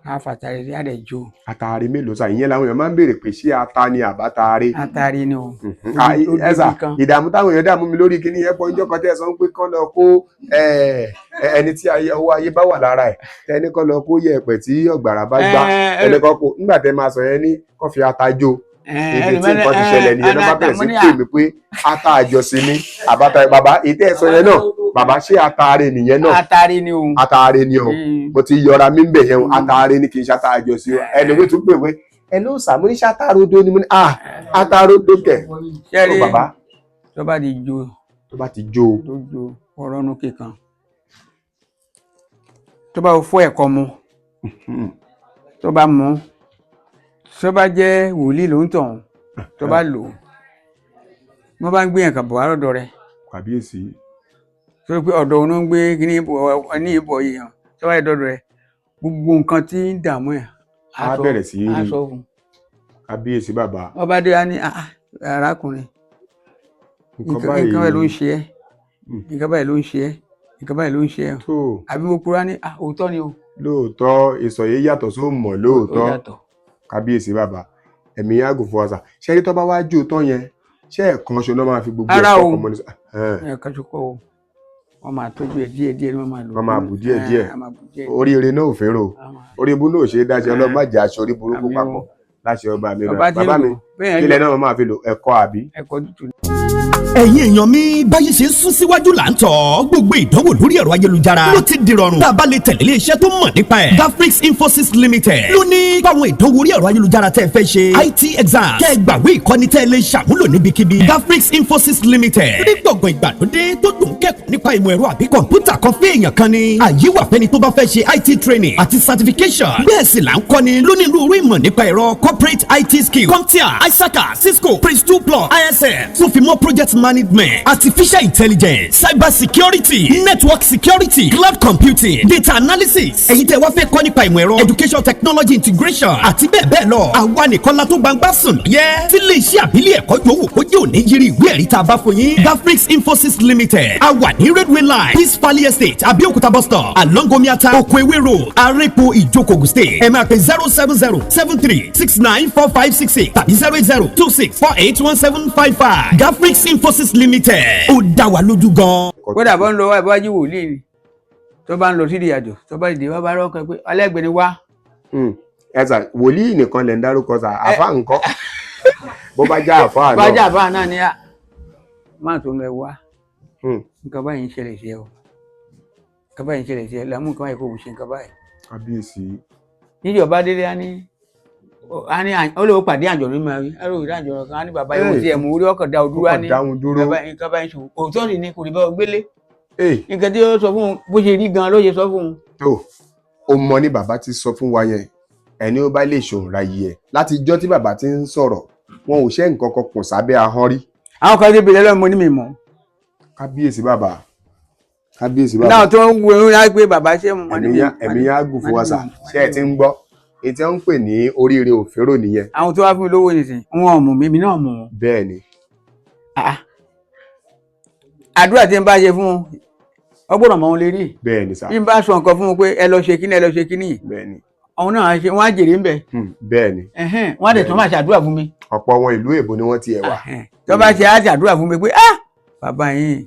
á fàtàrí sí, á dẹ̀ jó. Àtàrí mélòó sà? Ìyẹn làwọn èèyàn máa ń béèrè pé ṣé ata ni àbátàrí? Àtàrí ni o. Ah, Ó ẹ sà, débi kan. ìdààmú táwọn èèyàn dààmú mi lórí kíní yẹn pọ̀. Ọjọ́ kan tẹ́ ẹ sọ pé kán lọ kó ẹni tí ọwọ́ ayé bá wà lára ẹ̀, tẹ́ni kán lọ kó yẹ̀pẹ̀ tí ọ̀gbàrà bá gbá, ẹni kan kó nígbà tẹ́ máa sọ yẹn ní kán fi ata jó. Ibi tí nǹkan ti ṣẹlẹ̀ nìyẹn ló bá bẹ̀rẹ̀ sí pè mí pé ata àjọsìn ni àbáta. Bàbá, ìtẹ́ ẹ sọ yẹn náà, bàbá, ṣé ataare nìyẹn náà? Àtàrí ni o. Ataare ni o. Mo ti yọra mi ń bẹ̀ yẹn o. Ataare ni, kì í ṣe ata àjọsìn o. Ẹni mi tún pè pé ẹ ló sàmú ní ṣàtàrodo ni, mo ní ah, atarodo kẹ̀. Ṣẹ́rí, Ó bàbá, tó bá ti jó, tó bá ti jó o, tó jó ọ̀rọ̀ kíkan, tó bá fọ́ ẹ̀kọ́ mu, tó bá mú, tó bá jẹ́ wòlíì ló ń tàn, Tó bá lò ó, wọ́n bá ń gbé yẹn kàn bọ̀ wá lọ́dọ̀ rẹ̀. Kàbíyèsí. Torí pé ọ̀dọ̀ òun ló ń gbé kíní ní ìbọ̀ yìí hàn. Tó bá yẹ dọ́dọ̀ rẹ̀, gbogbo nǹkan tí ń dààmú ẹ̀ Á bẹ̀rẹ̀ sí í á rí. sọ fún un. Kábíyèsí bàbá. Wọ́n bá dé, á ní, "Ah, ah, arákùnrin, nǹkan nǹkan báyìí ló ń báyìí ṣe ẹ́, nǹkan báyìí ló ń ṣe ẹ́, nǹkan báyìí ló ń ṣe ẹ́." Tó. Àbí mo kúrò, á ní, "Ah, òótọ́ ni o." Lóòótọ́, ìsọ̀yé yàtọ̀ só mọ̀ lóòótọ́. Ó yàtọ̀. Kábíyèsí bàbá, ẹ̀mí yàgò fún wa sà. Ṣé ẹni tó bá wá jò tán yẹn, ṣé ẹ̀kan ṣo náà máa fi gbogbo Rárá ẹ̀kọ́ o. kan mọ́ ní Ẹ̀ẹ̀kan ṣo kọ́ o. Wọ́n máa tọ́jú ẹ̀ díẹ̀ díẹ̀ ni wọ́n máa lò. Wọ́n máa bù díẹ̀ díẹ̀. Ẹ̀, a máa bù díẹ̀. Oríire náà ò fẹ́ràn o. Orí ibú náà ò ṣe é dáṣe. Ọlọ́run má jẹ́ aṣọ orí burúkú Àmín o. papọ̀ láṣẹ ọba mi. Bàbá tí ń Bàbá mi, lò bẹ́ẹ̀ kílẹ̀ náà máa fi lò, ẹ̀kọ́ àbí? Ẹ̀kọ́ tútù. Ẹ̀yin èèyàn mi, báyìí ṣe ń sún síwájú là ń tọ̀. Gbogbo ìdánwò lórí ẹ̀rọ ayélujára ló ti dìrọ̀rùn tá a bá lè tẹ̀lé iléeṣẹ́ tó mọ̀ nípa ẹ̀. Gafrix Infosys Limited ló ní báwọn ìdánwò orí ẹ̀rọ ayélujára tẹ́ ẹ fẹ́ ṣe, IT exam, kẹ́ ẹ gbàwé ìkọ́ni tẹ́ ẹ lè ṣàmúlò níbikíbi. Gafrix Infosys Limited ní gbọ̀ngàn ìgbàlódé tó dùn kẹ́kọ̀ọ́ nípa ìmọ̀ ẹ̀rọ àbí kọ̀ǹpútà kan fún èèyàn kan ni. Àyè wà fẹ́ni tó bá fẹ́ ṣe IT training àti certification. Bẹ́ẹ̀ sì là ń kọ́ni lónírúurú ìmọ̀ nípa ẹ̀rọ, corporate IT skills, CompTIA, ISACA, Cisco, Prince2 Plus, ISM, tó fi mọ́ project management, artificial intelligence, cyber security, network security, cloud computing, data analysis. Ẹ̀yin tẹ́ wá fẹ́ kọ́ nípa ìmọ̀ ẹ̀rọ, education technology integration àti bẹ́ẹ̀ bẹ́ẹ̀ lọ, àwa nìkan la tó gbangba sùn yẹ tí lè ṣe àbílẹ̀ ẹ̀kọ́ yòówù kó jẹ́ òní yiri ìwé ẹ̀rí tá a bá fún yín. Gafrix Infosys Limited, a wà ní Railway Line, Peace Valley Estate, Abẹ́òkúta bus stop, along Omiata, Okoewe Road, Arepo, Ìjókòó State. Ẹ máa pè 07073694566 tàbí 08026481755. Gafrix Infosys Limited, ó dá wa lójú gan. Kódà bó ń lọ wá ìbájú wòlíì ni, tó bá ń lọ sídìí àjò, tó bá dìde wá bá rọ́ọ̀kan pé alẹ́gbẹ̀ẹ́ ni wá. Ẹ sà, wòlíì nìkan lẹ̀ ń dárúkọ sà, àfa ńkọ́? Bó bá já àfa Bá jà náà? bá náà ni, à máa tó ń lọ wá, nǹkan báyìí ń ṣẹlẹ̀ sí ẹ o, nǹkan báyìí ń ṣẹlẹ̀ sí ẹ, làmú nǹkan báyìí kò wù ṣe nǹkan báyìí. Kábíyèsí. Níjọba délé, á ní ó lè pàdé àjọ ní máa rí á lè rí àjọ kan, á ní bàbá yìí wò sí ẹ̀ mú orí ọkàn dá ojú Ó wá kàn ní dáhùn dúró. Bàbá, nǹkan báyìí ń ṣòwò, òótọ́ sì ni, kò ní bá ọ gbélé. Ee. Nǹkan tí ó sọ fún un, bó ṣe rí gan ló ṣe sọ fún un. Tó o mọ ní bàbá ti sọ fún wa yẹn, ẹni ó bá lè ṣòǹra yìí ẹ láti ijọ́ tí bàbá ti ń sọ̀rọ̀, wọn ò ṣe nǹkan kan kùn sábẹ́ ahọ́n rí. Àwọn kan ti bèrè lọ́wọ́ mo ní mi mọ̀. Kábíyèsí bàbá, kábíyèsí bàbá. Náà tó ń wo irun láti pé bàbá ṣé mo ní Ẹ̀mí mi yá, ẹ̀mí yá gùn fún wa sà. Ṣé ẹ ti ń gbọ́ èyí tí wọ́n ń pè ní oríire òférò nìyẹn? Àwọn tó wá fún mi lówó nìsín, wọn ò mọ̀ mí, èmi náà mọ̀ wọn. Bẹ́ẹ̀ ni. Ah, ah. Àdúrà tí n bá ṣe fún wọn, ọ gbọ́dọ̀ mọ̀ wọn lè rí. Bẹ́ẹ̀ ni sà. Bí n bá sọ nǹkan fún wọn pé ẹ lọ ṣe kíní, ẹ lọ ṣe kíní, Bẹ́ẹ̀ ni. àwọn náà á ṣe, wọ́n á jèrè ń bẹ̀. Bẹ́ẹ̀ ni. Ẹ̀hẹ́n, wọ́n á dẹ̀ tún máa ṣàdúrà fún mi. Ọ̀pọ̀ wọn ìlú èbó ni wọ́n ti ẹ̀ wà. Ẹ̀hẹ́n. Tó bá ṣe á ṣàdúrà fún mi pé, ah, bàbá yín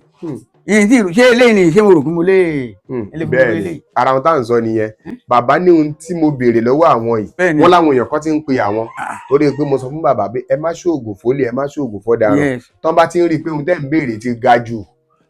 yìí tí ṣé eléyìí ni, ṣé mo rò pé mo lè lè fún Bẹ́ẹ̀ mi ni. eléyìí. Ara wọn tá à ń sọ nìyẹn. Bàbá ní ohun tí mo béèrè lọ́wọ́ àwọn yìí, Bẹ́ẹ̀ ni. wọ́n láwọn èèyàn kan ti ń pe àwọn Ah. torí pé mo sọ fún bàbá pé ẹ má ṣoògùn fólè, ẹ má ṣoògùn fọ́daràn. Tán bá ti ń rí i pé ohun tẹ́ ń béèrè ti ga jù,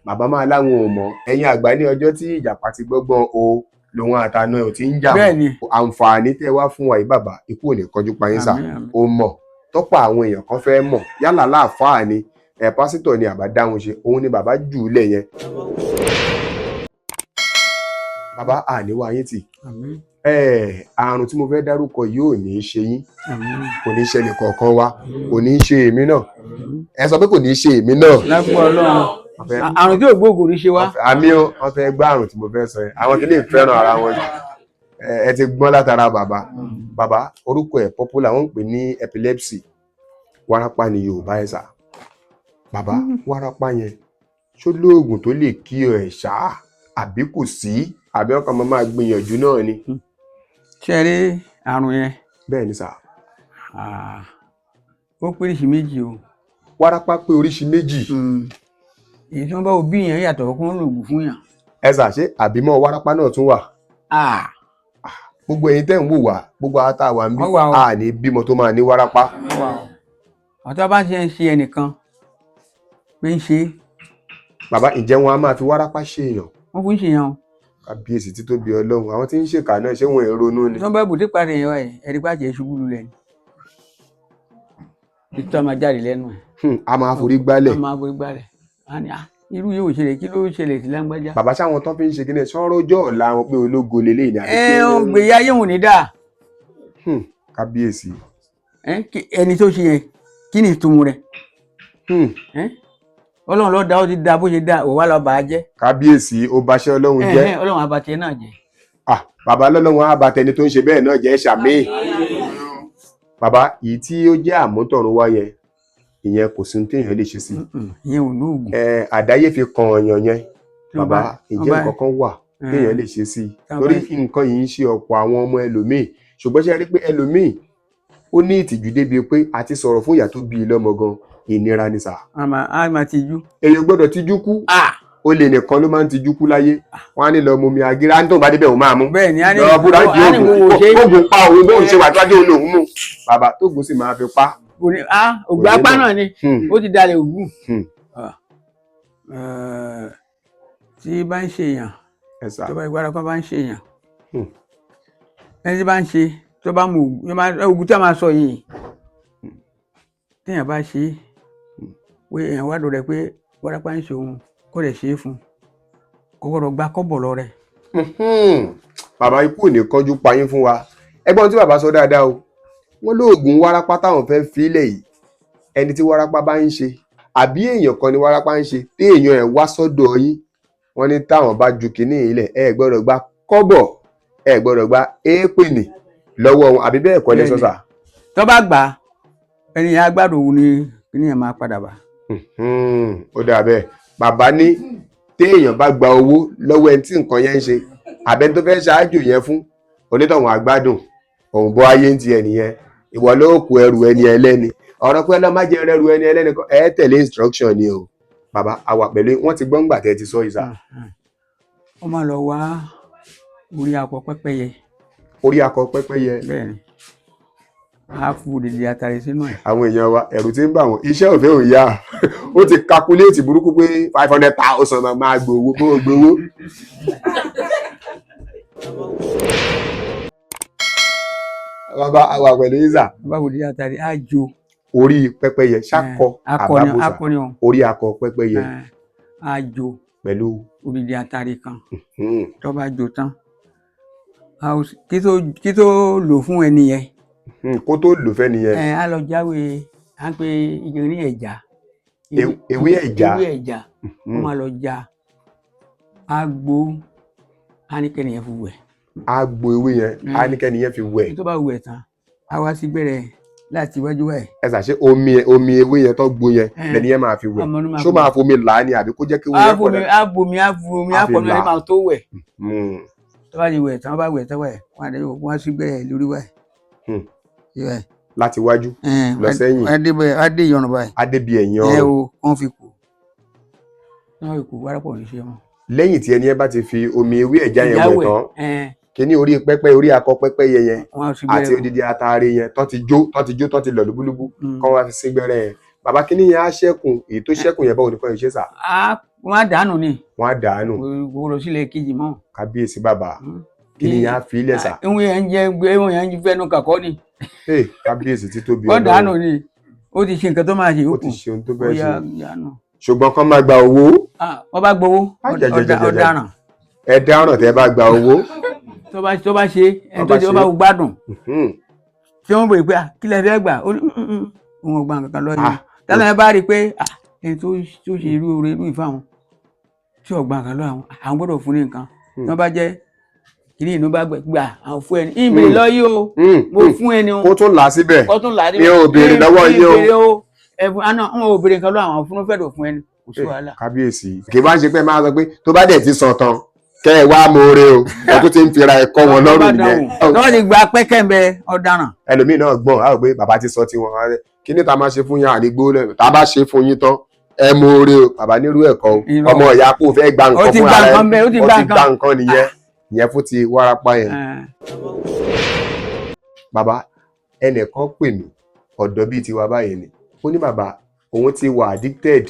bàbá máa láwọn ò mọ̀. Ẹ̀yin àgbà, ní ọjọ́ tí ìjàpá ti gbọ́gbọ́n o lòun àtàná ẹ̀ ò ti ń jà Bẹ́ẹ̀ mọ́. ni. Àǹfààní tẹ́ wá fún wa yìí, bàbá, ikú ò ní kọjú pa yín sà. Àmín, àmín. Ó mọ̀ tọ́pọ̀ àwọn èèyàn kan fẹ́ mọ̀, yálà láàfáà ni ẹ̀, pásítọ̀ ni, àbá dáhùn ṣe òun ni bàbá jù ú lẹ̀ yẹn. Bàbá, àníwá yín tì. Àmín. Ẹ àrùn tí mo fẹ́ dárúkọ yìí ò ní í ṣe yín. Àmín. Kò ní í ṣẹlẹ̀ kọ̀ọ̀kan wa, kò ní í ṣe èmi náà. Ẹ sọ pé kò ní í ṣe èmi náà. Lápò Ọlọ́run. Wọ́n fẹ́- Àrùn tí ò gbóògùn ní ṣe wá. Àmì o. Wọ́n fẹ́ gbọ́ àrùn tí mo fẹ́ sọ yẹn. Àwọn kìíní fẹ́ràn ara wọn jù. Ẹ ti gbọ́n látara bàbá. Bàbá, orúkọ ẹ̀ popular, wọ́n ń pè ní epilepsy, wárápá ni Yorùbá ẹ̀ sà. Bàbá, wárápá yẹn, ṣó lóògùn tó lè kí ẹ ṣá, àbí kò sí, àbí ọkàn máa gbìyànjú náà ni? Ṣe rí àrùn yẹn? Bẹ́ẹ̀ ni sà. Ah, ó péríṣi méjì o. Wárápá pé oríṣi méjì? Èyí tí wọ́n bá òbí yẹn yàtọ̀ kó ń lògùn fún yàn. Ẹ sà, ṣé àbímọ wárápá náà tún wà? Ah, Gbogbo ẹ̀yin tẹ́ ń wò wá, gbogbo àwọn tá a wà ń bí, Wọ́n wà o. a ní bímọ tó máa ní wárápá. Àwọn tó bá ṣe ń ṣe ẹnìkan pé ń ṣe. Bàbá, ǹjẹ́ wọn a máa fi wárápá ṣe èèyàn? Wọ́n fún ń ṣèyàn o. Kábíyèsí, títóbi Ọlọ́run. Àwọn tí ń ṣèkà náà, ṣé wọn ò ronú ni? Tí wọ́n bá bùté parí èèyàn ẹ̀, ẹ̀rí pàṣẹ ṣubú lulẹ̀ ni, títọ́ máa jáde lẹ́nu ẹ̀. A máa forí gbálẹ̀. A máa forí gbálẹ̀. Á ní, "Ah, irú yóò ṣẹlẹ̀, kí ló ṣẹlẹ̀ sí lágbájá?" Bàbá, sáwọn tán fi ń ṣe kíni sọ̀rọ̀ ọjọ́ ọ̀la wọn pé ológo leléyìí ni, àbí Ẹ kí- ń gbé ayé òun ní dáa. Kábíyèsí. Ẹ, ẹni tó ṣe yẹn Kí ni ìtumọ̀ rẹ̀? Hmm. Ẹ́n? Ọlọ́run ló dá, ó ti dá bó ṣe dá, òun wá lọ bà á jẹ́. Kábíyèsí, ó baṣẹ́ Ọlọ́run jẹ́. Ẹ̀hẹ́n, Ọlọ́run á bà tiẹ̀ náà jẹ́. Ah, bàbá, lọ́lọ́run á bà tẹni tó ń ṣe bẹ́ẹ̀ náà jẹ́. Ṣàmì bàbá, èyí tí ó jẹ́ àmútọ̀run wá yẹn, ìyẹn kò sí ohun téèyàn lè ṣe sí. Ìyẹn ò ní oògùn. Ẹ àdáyé fi kan ọyàn yẹn. Tí wọ́n Bàbá, wọ́n ǹjẹ́ nǹkan kan wà téèyàn lè ṣe sí i? Tí wọ́n Torí bá nǹkan yìí ń ṣe ọ̀pọ̀ àwọn ọmọ ẹlòmíì, ṣùgbọ́n ṣe rí pé ẹlòmíì ó ní ìtìjú débi pé àti sọ̀rọ̀ fún ìyá tó bí i lọ́mọ gan ìnira ni sà. A máa tijú. Èèyàn gbọ́dọ̀ tijú kú. Olè nìkan ló máa ń tijú kú láyé. Wọn á ní lọ mumi agírí, á ní tóun bá débẹ̀ òun máa mú. Bẹ́ẹ̀ ni, a ní lọ búra di a ní oògùn wo ṣe oògùn pa òun bóun ṣe wà tó wájú òun lòún mú bàbá tóògùn sì máa fi pa. Kò ní ògùn Kò ní apá mọ̀. náà ni. Ó ti dalẹ̀ ògùn. Ah. Tí bá ń ṣe èèyàn, Ẹ sà. tó bá ìgbára kan bá ń ṣe èèyàn, ẹni tí bá ń ṣe, tó bá mu ògùn, ògùn tí a máa sọ yìí, téèyàn bá ṣe é, pé èèyàn wá dọ̀ rẹ̀ pé wárápá ń ṣe òun, kó lè ṣe é fún un, kò gbọ́dọ̀ gba kọ́bọ̀ lọ rẹ̀. Bàbá, ikú ò ní kánjú pa yín fún wa. Ẹgbọ́n tí bàbá sọ dáadáa o, wọ́n lóògùn wárápá táwọn fẹ́ filẹ̀ yìí, ẹni tí wárápá bá ń ṣe àbí èèyàn kan ni wárápá ń ṣe, tí èèyàn ẹ̀ wá sọ́dọ̀ yín, wọ́n ní táwọn bá ju kínní yìí lẹ̀, ẹ gbọ́dọ̀ gba kọ́bọ̀, ẹ gbọ́dọ̀ gba éèpìnì lọ́wọ́ wọn, àbí bẹ́ẹ̀ kọ́ lẹ sọ sà? Tó bá gbà á, ẹni yẹn á gbádùn òun ni kíní yẹn máa padà bá. Ó dà bẹ́ẹ̀. Bàbá ní téèyàn bá gba owó lọ́wọ́ ẹni tí nǹkan yẹn ń ṣe àbẹ́ni tó fẹ́ ṣáájú yẹn fún onítọ̀hún, àgbádùn òun bọ́ ayé ń tiẹ̀ nìyẹn. Ìwọ ló kó ẹrù ẹni ẹlẹ́ni. Ọ̀rọ̀ pé ọlọ́mọ jẹ́ ẹrù ẹni ẹlẹ́ni kọ́ ẹ tẹ̀lé instruction ni o. Bàbá, àwà pẹ̀lú wọ́n ti gbọ́ngbà tẹ́ ti sọ ìsà. Ó máa lọ wá orí akọ pẹ́pẹ́yẹ. Orí akọ pẹ́pẹ́yẹ. Bẹ́ẹ̀ ni, á fún odidi atare sínú ẹ̀. Àwọn èèyàn wa, ẹ̀rù ti ń bà wọ́n. Iṣẹ́ òfin òun yá, ó ti calculate burúkú pé 500,000 máa gbowó bó gbowó. Bàbá, àwà pẹ̀lú ìsà. Bá odidi atare, á jó. Orí pẹ́pẹ́yẹ ṣakọ? Akọ ni. Àbábòsà? Akọ ni o. Orí akọ pẹ́pẹ́yẹ. Ẹ̀, á jó Pẹ̀lú odidi atare kan. Tó bá jó tán, kí tó lò fún ẹni yẹn, kó tó lò fẹ́ nìyẹn. Ẹ á lọ jáwé, à ń pè igi ní ẹ̀já. Ewé ẹ̀já. Ewé ẹ̀já, ó máa lọ já, á gbó, á ní kẹ́niyẹn fi wẹ̀. Á gbo ewé yẹn, á ní kẹ́niyẹn fi wẹ̀. Tó bá wẹ̀ tán, á wá sí gbẹ̀rẹ̀ láti iwájú wẹ̀. Ẹ ṣàṣe omi ewé yẹn tó gbo yẹn lẹ́ni yẹn máa fi wẹ̀? Ọmọ inú máa Ṣó fi máa fomi là á ni àbí kó jẹ́ kí ewé á yẹn pọ̀ bomi dáadáa? Á bomi, á bomi, Á á fi pọ̀ là ní á. máa tó wẹ̀. Tó bá ti wẹ̀ tán, bá wẹ̀ tán wẹ̀, wọ́n á dé, wọ́n á sí gbẹ̀rẹ̀ lórí wẹ̀. Wẹ̀. Láti wájú lọ sẹ́yìn. Á dé bẹ́ẹ̀, á dé ìyọnu báyìí. Á débi ẹ̀yìn Ẹ ọrùn. o, wọ́n fi kù, wọ́n fi kù, wárápọ̀ ní ṣe wọn. Lẹ́yìn tí ẹni yẹn bá ti fi omi ewé ẹ̀já yẹn Ẹ̀já wẹ̀ wẹ̀, tán, kíní orí pẹ́pẹ́, orí akọ pẹ́pẹ́yẹ yẹn wọ́n á sí àti gbẹ̀rẹ̀. odidi ataare yẹn tó ti jó, tó ti jó, tó ti lọ̀ lúbúlúbú, kọ́ wá fi sí gbẹ́rẹ́ yẹn. Bàbá, kíní yẹn á ṣẹ́kùn. Èyí tó ṣẹ́kùn yẹn, báwo ni kọ́ yẹn ṣe sà? Á wọ́n á dànù ni. Wọ́n á dànù. Kò lọ sílẹ̀ kejì mọ́. Kábíyèsí bàbá, kíní yẹn á fi ilẹ̀ sà? Ìwọ̀n yẹn ń jẹ, ìwọ̀n yẹn ń fẹ́nu kàkọ́ ni. Hey, kábíyèsí, títóbi Wọ́n dànù Ọlọ́run. ni, ó ti ṣe nǹkan tó máa ṣe Ó yòókù. ti ṣe ohun tó Ó fẹ́ yá ṣe, yánu. ṣùgbọ́n kán má gba owó. Wọ́n bá gbowó, Ah, jẹ, jẹ, jẹ, jẹ. ọ̀daràn. Ẹ dáràn tẹ́ bá gba owó. Tó bá ṣe ẹni Tó tó bá ṣe, ó ṣe. bá gbádùn, tí wọ́n bèèrè pé, "Ah, kí lẹ fẹ́ gbà?" Ó ní, "Mm, mm, mm, òun ò gba nǹkan kan lọ́yìn." Tálọ́ yẹn bá rí i pé, ah, ẹni tó ṣe irú oore irú ìfáwọn tí ò gba nǹkan lọ́wọ́ àwọn, àwọn gbọ́dọ̀ fún ní nǹkan. Tí wọ́n bá jẹ́ kìíní inú bá gbà àwọn fún ẹni ìbèrè lọ́yìn o, mo fún ẹni o. Kó tún là á síbẹ̀. Kó tún là á. Mi ò béèrè lọ́wọ́ yín o. Ìbéèrè o, ẹ̀fún àná n ò béèrè nǹkan lọ́wọ́ àwọn, fún fẹ́dọ̀ fún ẹni, kò sí wàhálà. Kábíyèsí, kì í bá ń ṣe pé máa sọ pé tó bá dẹ̀ ti sàn tán kẹ́ ẹ wá moore o, ẹ tó ti ń fira ẹ̀kọ́ wọn lọ́rùn nìyẹn. Tọ́wọ́ ti gba pẹ́kẹ́ ń bẹ, ọ̀daràn. Ẹlòmíì náà gbọ́n á rò pé bàbá ti sọ tiwọn á rẹ, kí ni ta máa ṣe fún yín àdìgbò lẹ́nu tá a bá ṣe fún yín tán, ẹ moore o. Bàbá nírú ẹ̀kọ́ o. Irọ́. Ọmọ ìyá kó fẹ́ gba Ó nǹkan ti fún gba ara ẹ. nǹkan bẹ́ẹ̀, ó ti Ó gba ti nǹkan. gba nǹkan nìyẹn, ìyẹn fún ti wárápá yẹn. Bàbá, ẹnìkan pè mí, ọ̀dọ́ bíi tiwa báyìí ni. Ó ní bàbá, òun ti wà addicted,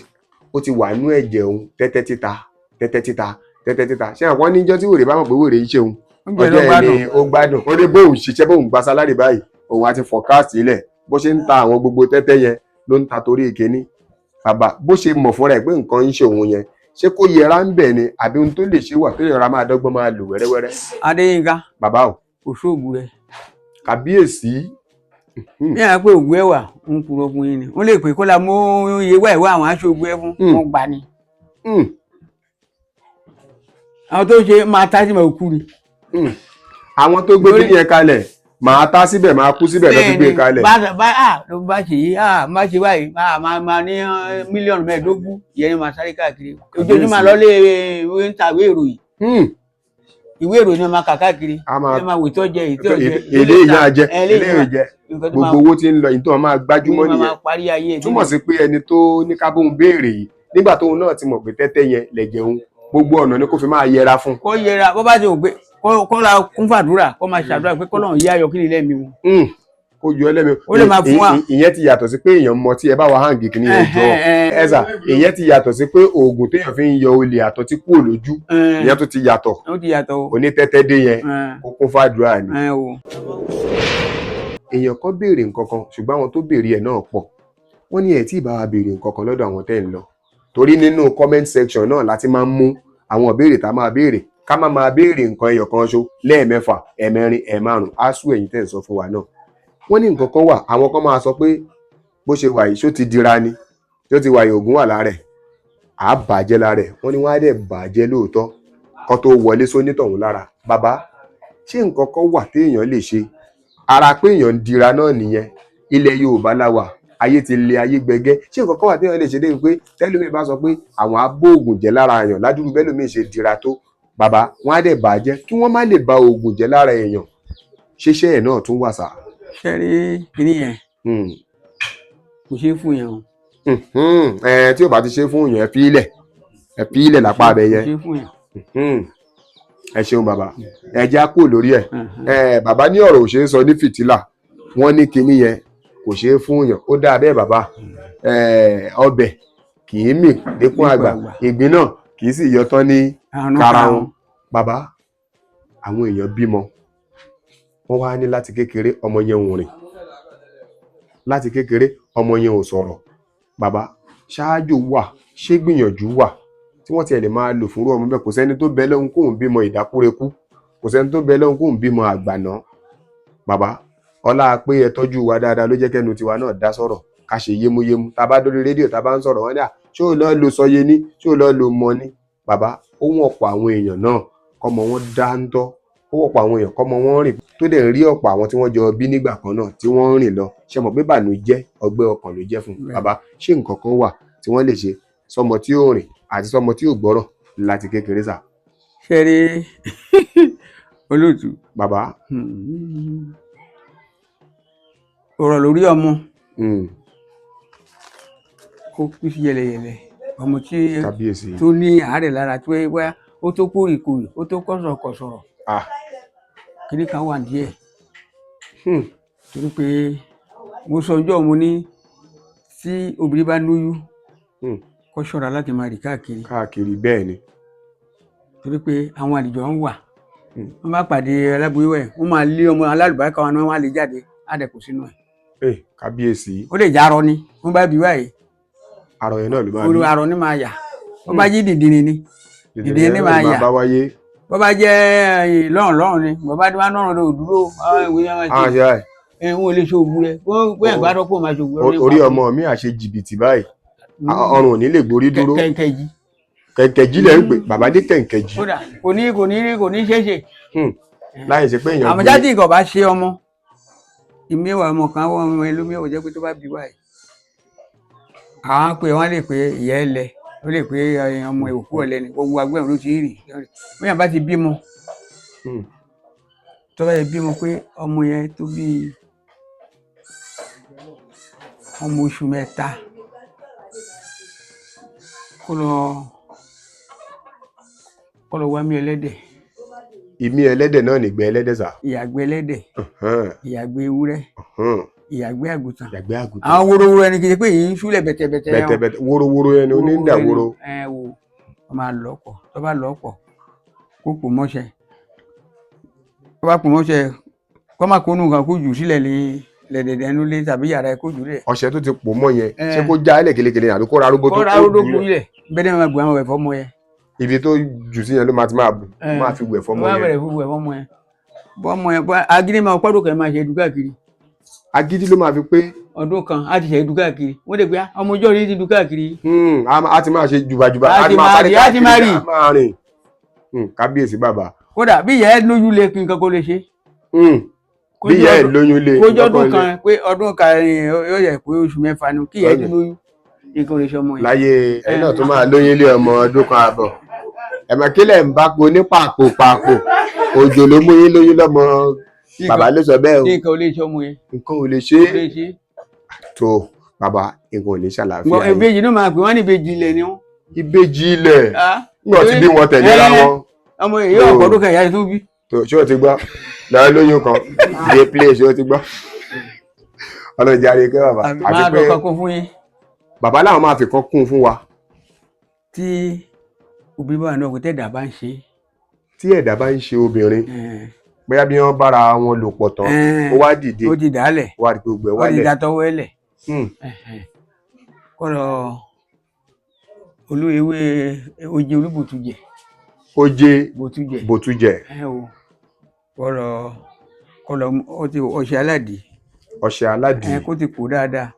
ó ti wà nú ẹ̀jẹ̀ òun, tẹ́tẹ́ títa, tẹ́tẹ́ títa, tẹ́tẹ́ títa. Ṣé àwọn níjọ́ tí wèrè bá mọ̀ pé wèrè ń ṣe òun, Oúnjẹ ọjọ́ ló ẹ̀ gbádùn. ni ó gbádùn. Ó ní bóun ṣiṣẹ́, bóun gba salary báyìí, òun á ti forecast ilẹ̀ bó ṣe ń ta àwọn gbogbo tẹ́tẹ́ yẹn ló ń ta torí ìkíní. Bàbá, bó ṣe mọ̀ fúnra ẹ̀ pé nǹkan ń ṣe òun yẹn, ṣé kó yẹra ń bẹ̀ ni àbí ohun tó lè ṣe wà tó yẹra máa dọ́gbọ́n máa lò wẹ́rẹ́wẹ́rẹ́? Adéyínká. Bàbá o. Kò sóògùn rẹ. Kàbíyèsí. Ní àwọn pé ògùn ẹwà ń kúrò fún yín ni wọ́n lè pè kó la mú iye wá ìwé àwọn aṣọ ògùn ẹ fún wọn gbà ni. Àwọn tó ṣe máa tá sí máa kú ni. Àwọn tó gbé kíní yẹn kalẹ̀, màá tá síbẹ̀, máa kú síbẹ̀ lọ́ fi gbé kalẹ̀. Bá bá a ló bá ṣe yìí, a má ṣe báyìí, a máa ní 15 mílíọ̀nù ìyẹn ni máa sáré káàkiri ojoojúmọ́ lọ lé ìwé ń ta ìwé ìròyìn. Ìwé ìròyìn ni wọ́n máa kà káàkiri. A máa ẹ máa wò tó jẹ ìtọ́ jẹ. Èlé ìyá jẹ, èlé ìjẹ, gbogbo owó tí ń lọ yìí tó máa gbájúmọ́ nìyẹn. Máa parí ayé ẹ̀. Túmọ̀ sí pé ẹni tó ní ká bóun béèrè yìí, nígbà tóun náà ti mọ̀ pé tẹ́tẹ́ yẹn lẹ̀jẹ̀ òun, gbogbo ọ̀nà ni kó fi máa yẹra fún. Kó yẹra, bó bá ti wò pé kó ra kún fàdúrà, kó máa ṣàdúrà pé kọ́lọ́run yí ayọ̀ kí ni lẹ́mi wọn. Kó yọ ẹlẹ́mi. Ó lè máa fún wa. Ìyẹn ti yàtọ̀ sí pé èèyàn mọ tí ẹ bá wa hàn gìkì ní ẹjọ́ ẹ sà. Ìyẹn ti yàtọ̀ sí pé oògùn téèyàn fi ń yọ olè àtọ̀ tí kúrò lójú, ìyẹn tó ti yàtọ̀. Ó ti yàtọ̀ o. Onítẹ́tẹ́ dé yẹn, kó kún fàdúrà ni. Ẹ o. Èèyàn kan béèrè nǹkan kan, ṣùgbọ́n àwọn tó béèrè ẹ̀ náà pọ̀. Wọ́n ní ẹ̀ tí ì bá wa béèrè nǹkan kan lọ́dọ̀ àwọn tẹ́ ń lọ, torí nínú comment section náà láti máa ń mú àwọn ìbéèrè tá a máa béèrè, ká má máa béèrè nǹkan ẹyọ kan ṣo lẹ́ẹ̀mẹ́fà, ẹ̀mẹrin, ẹ̀márùn. Á sú ẹ̀yin tẹ́ ń sọ fún wa náà. Wọ́n ní nǹkan kan wà, àwọn kan máa sọ pé bó ṣe wà yìí, ṣó ti dira ni tó ti wà yìí, ògùn wà lára ẹ̀, à á bàjẹ́ lára ẹ̀. Wọ́n ní wọ́n á dẹ̀ bàjẹ́ lóòótọ́ kó tó wọlé sónítọ̀hún lára. Bàbá, ṣé nǹkan kan wà téèyàn lè ṣe ara pé èèyàn ń dira náà nìyẹn? Ilẹ̀ Yorùbá la wà, ayé ti le, ayé gbẹgẹ́. Ṣé nǹkan kan wà téèyàn lè ṣe débi pé tẹ́lómi bá sọ pé àwọn abóògùn jẹ́ lára èèyàn ládùúgbò, bẹ́lómi ṣe dira tó, bàbá, wọ́n á dẹ̀ bàjẹ́ kí wọ́n má lè ba oògùn jẹ́ lára èèyàn? Ṣeṣẹ́ ẹ̀ náà tún wà sà? Ṣe rí kíní yẹn, kò ṣeé fún yẹn o. Ẹ tí ò bá ti ṣe fún yẹn, ẹ fi ilẹ̀, ẹ fi ilẹ̀ lápá abẹ Kò yẹn. ṣeé fún yẹn. Ẹ ṣeun bàbá, ẹ já kúrò lórí ẹ. Ẹ bàbá ní ọ̀rọ̀ ò ṣeé sọ ní fìtílà. Wọ́n ní kinní yẹn kò ṣeé fún yàn. Ó dáa bẹ́ẹ̀ bàbá. Ẹ ọbẹ̀ kì í mì dínkù àgbà, àgbà. Ìgbín náà kì í sì yọ tán ní Àrùn karahun. Bàbá, àwọn èèyàn bímọ, wọ́n wá ní láti kékeré ọmọ yẹn ò rìn, láti kékeré ọmọ yẹn ò sọ̀rọ̀. Bàbá, ṣáájú wà, ṣé gbìyànjú wà tí wọ́n tiẹ̀ lè máa lò fúnrú ọmọ bẹ́ẹ̀? Kò sẹ́ni tó bẹ lọ́hùn kóun bímọ ìdákúrekú, kò sẹ́ni tó bẹ lọ́hùn kóun bímọ àgbàná. Bàbá, ọlá pé ẹ tọ́jú wa dáadáa ló jẹ́ kẹ́nu tiwa náà dá sọ̀rọ̀, ká ṣe yémúyémú. Tá a bá dórí rédíò, tá a bá ń sọ̀rọ̀, wọ́n ní à ṣé ò lọ́ọ́ lo sọye ní, ṣé ò lọ́ọ́ lo mọ ní. Bàbá, ó wọ́n ọ̀pọ̀ àwọn èèyàn náà kọ́mọ wọn dáńtọ́, ó wọ́pọ̀ àwọn èèyàn kọ́mọ wọn rìn, tó dẹ̀ ń rí ọ̀pọ̀ àwọn tí wọ́n jọ bí nígbà kan náà tí wọ́n ń rìn lọ. Ṣe mọ̀ pé bànújẹ́, ọgbẹ́ ọkàn ló jẹ́ fún un. Bàbá, ṣé nǹkan kan wà tí wọ́n lè ṣe sọmọ tí ò rìn àti sọmọ tí ò gbọ́rọ̀ láti kékeré sà? Ṣe rí, olóòtú, Bàbá. Ọ̀rọ̀ lórí ọmọ ó kú sí yẹlẹyẹlẹ. Ọmọ tí Kábíyèsí. tó ní àárẹ̀ lára, tó yẹ wá, ó tó kórìkòrì, ó tó kọ̀sọ̀kọ̀sọ̀rọ̀, kíní kan wà díẹ̀, torí pé mo sọ ọjọ́ mo ní tí obìnrin bá lóyún, kó ṣọ́ra láti máa rìn káàkiri. Káàkiri, bẹ́ẹ̀ ni. Torí pé àwọn àlejò ń wà, wọ́n bá pàdé aláboyún ẹ̀, wọ́n máa lé ọmọ alálùbáríkà wọn, wọ́n á lè jáde, á dẹ̀ kó sínú ẹ̀. Ẹ kábíyèsí. Ó lè járọ ni wọ́n bá bí wáyé. Arọ yẹn náà ló máa olú bí. Arọ ni máa yà. Wọ́n bá jí dìndìnrín ni dìde dìde ní máa ló yà. bá wáyé. Bó bá jẹ́ lọ́rùn lọ́rùn ni bó bá dé wá lọ́rùn ló dúró, àwọn ìwé yẹn máa Ah, ṣe ṣe báyìí. Ẹ̀ ń wọlé ṣoògùn rẹ bóyá ìgbà tó kó máa ṣoògùn rẹ. Orí ọmọ mi àṣe jìbìtì báyìí, ọrùn ò ní lè gborí dúró. Kẹ̀kẹ́ yìí. Kẹ̀kẹ́jì lẹ̀ ń pè, bàbá ní kẹ̀kẹ́jì. Kódà kò ní ṣeéṣe. Láì ṣe pé èèyàn Àmọ́ jáde nǹkan bá ṣe ọmọ ìmíwà, ọmọ kan wọ́n ọmọ ẹlòmíwà jẹ́ pé tó bá bí wáyé, àwọn pé wọ́n lè pé ìyá ẹ lẹ, ó lè pé ọmọ òkú ọ̀lẹ ni, gbogbo agbẹ́rún ló ti rìn. Bóyá bá ti bímọ, tó bá yẹ bímọ pé ọmọ yẹn tó bí ọmọ oṣù 3, kó lọ wá mí ẹlẹ́dẹ̀. Ìmí ẹlẹ́dẹ̀ náà nìgbẹ́ ẹlẹ́dẹ̀ sà? Ìyàgbẹ́ ẹlẹ́dẹ̀, ìyàgbẹ́ ewúrẹ́, ìyàgbẹ́ àgùntàn. Ìyàgbẹ́ àgùntàn. Àwọn wórówóró ẹni kì í ṣe pé èyí ń ṣúlẹ̀ bẹ̀tẹ̀bẹ̀tẹ̀ yẹn o. Bẹ̀tẹ̀bẹ̀tẹ̀, wórówóró ẹni onídàwóró. Ẹ wo, wọ́n máa lọ pọ̀, tó bá lọ pọ̀, kó pò mọ́ṣẹ́, tó bá pò mọ́ṣẹ́, kó má kó nù kan, kó jù sílẹ̀ lé lẹ̀dẹ̀dẹ̀ ẹnu lé tàbí yàrá ẹ, kó jù lẹ̀. Ọṣẹ tó ti pò mọ́ yẹn, Ẹ. ṣé kó já ẹlẹ kelekele àbí kó ra arúgbó tó Kó ra arúgbó kú lẹ̀ bẹ́ẹ̀ ni, wọ́n máa bu àwọn ẹ̀fọ́ mọ́ yẹn. Ibi tó jù sí yẹn ló máa ti máa bù, Ẹ. máa fi wẹ̀ fọmọ Wọ́n á yẹn. bẹ̀rẹ̀ fún ẹ̀fọ́ mọ́ yẹn, bọ́mọ yẹn bọ́ agídí máa pọ́dún kan máa ṣe dùn káàkiri. Agídí ló máa fi pé. Ọdún kan á ti ṣe du káàkiri. Wọ́n lè pé, "Ah, ọmọ ọjọ́ orí ti du káàkiri." A ti máa ṣe jùbàjùbà. Á ti máa sáré rìn, á ti máa káàkiri, rìn. á máa rìn. Kábíyèsí bàbá. Kódà bí ìyá ẹ lóyún lé, kí nǹkan kó lè ṣe. Kó Bí jẹ́ ìyá ẹ̀ lóyún lé kó jẹ́ nǹkan ọdún kan kan pé ọdún kan yóò yẹ pé oṣù 6 ni kí ìyá ẹ ti Lóyún. lóyún, nǹkan ò lè ṣe ọmọ yẹn. Láyé ẹ náà tó máa lóyún lé ọmọ ọdún kan àbọ̀, ẹ̀mọ̀ kílẹ̀ ń bá po ní pàpò pàpò, òjò ló mú yín lóyún lọ́mọ. Bàbá ló sọ bẹ́ẹ̀ o. Nǹkan ò lè ṣe ọmọ yẹn. Nǹkan ò lè ṣe Kò é. lè ṣe. Tó bàbá, nǹkan ò lè ṣàlàáfíà Gbọ́, yín. Ìbejì náà máa pè wọ́n ní ìbejì ilẹ̀ ni wọ́n. Ìbejì ilẹ̀. Ah, Nígbà tí bí wọn tẹ̀léra wọn. Ọmọ èyí ọ̀pọ̀ ọdún kan ìyá rẹ̀ tó bí. Tó, ṣé o ti gbọ́? Lọ́ọ́ lóyún kan dé play. Ṣé o ti gbọ́? Ọlọ́run jáde kẹ́ bàbá àti Máa pé lọ kankan fún yín. Bàbá làwọn máa fi kan kún fún wa. Tí òbí bá wà náà, kò tẹ̀dá bá ń ṣe. Tí ẹ̀dá bá ń ṣe obìnrin, bóyá bí wọ́n bára wọn lò pọ̀ tán, ó wá dìde, Ó ti dàálẹ̀. ó wá di pé gbogbo ẹ̀ Ó ti wálẹ̀. da tọwọ́ ẹlẹ̀. Kọ́ lọ olú ewé oje olúbòtújẹ. Oje. Bòtújẹ. Bòtújẹ. Ẹ o kọ́ lọ ó ti ọṣẹ aládìí. Ọṣẹ aládìí. Ẹ kó ti kó dáadáa,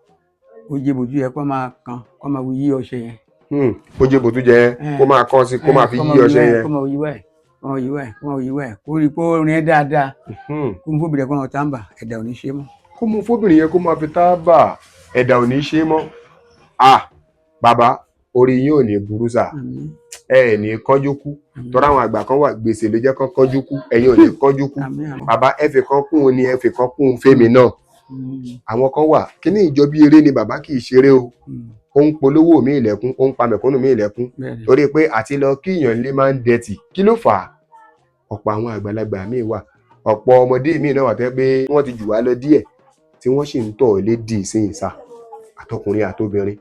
oje bòtújẹ, kó máa kan, kó máa yí ọṣẹ yẹn. Oje bòtújẹ yẹn, kó máa kán sí, kó máa fi yí ọṣẹ yẹn. Kó máa yí wáyé, kó máa yí wáyé, kó máa yí wáyé, kó rí kó rin dáadáa. Kó mú fóbìrì kó máa tàǹbà, ẹ̀dà ò ní ṣe mọ́. Kó mú fóbìnrin yẹn kó máa fi tábà, ẹ̀dà ò ní ṣe é mọ́. Ah, bàbá, orí yín ò ní burú sà. Àmín. Ẹ ẹ̀ ní kánjú kú. Tọ́ra àwọn àgbà kan wà, gbèsè ló jẹ́ kán kánjú kú. Ẹ̀yin ò ní kánjú kú. Àmín, àmín. Bàbá, ẹ fi kan kún un ni, ẹ fi kan kún un fẹ́mi náà. Àwọn kan wà kíní ìjọ bí eré ni. Bàbá, kì í ṣeré o. Ó ń polówó mi ilẹ̀kùn, ó ń pa mẹ̀kúnnù mi ilẹ̀kùn. Bẹ́ẹ̀ni. Torí pé àti lọ kíyàn lé máa ń dẹ̀tì. Kí ló fà á? Ọ̀pọ̀ àwọn àgbàlagbà míì wà, ọ̀pọ̀ ọmọdé míì náà wà tẹ́ pé wọ́n ti jù wá lọ díẹ̀ tí wọ́n sì ń tọ̀ lé dì í ìsà, àtọkùnrin àtobìnrin.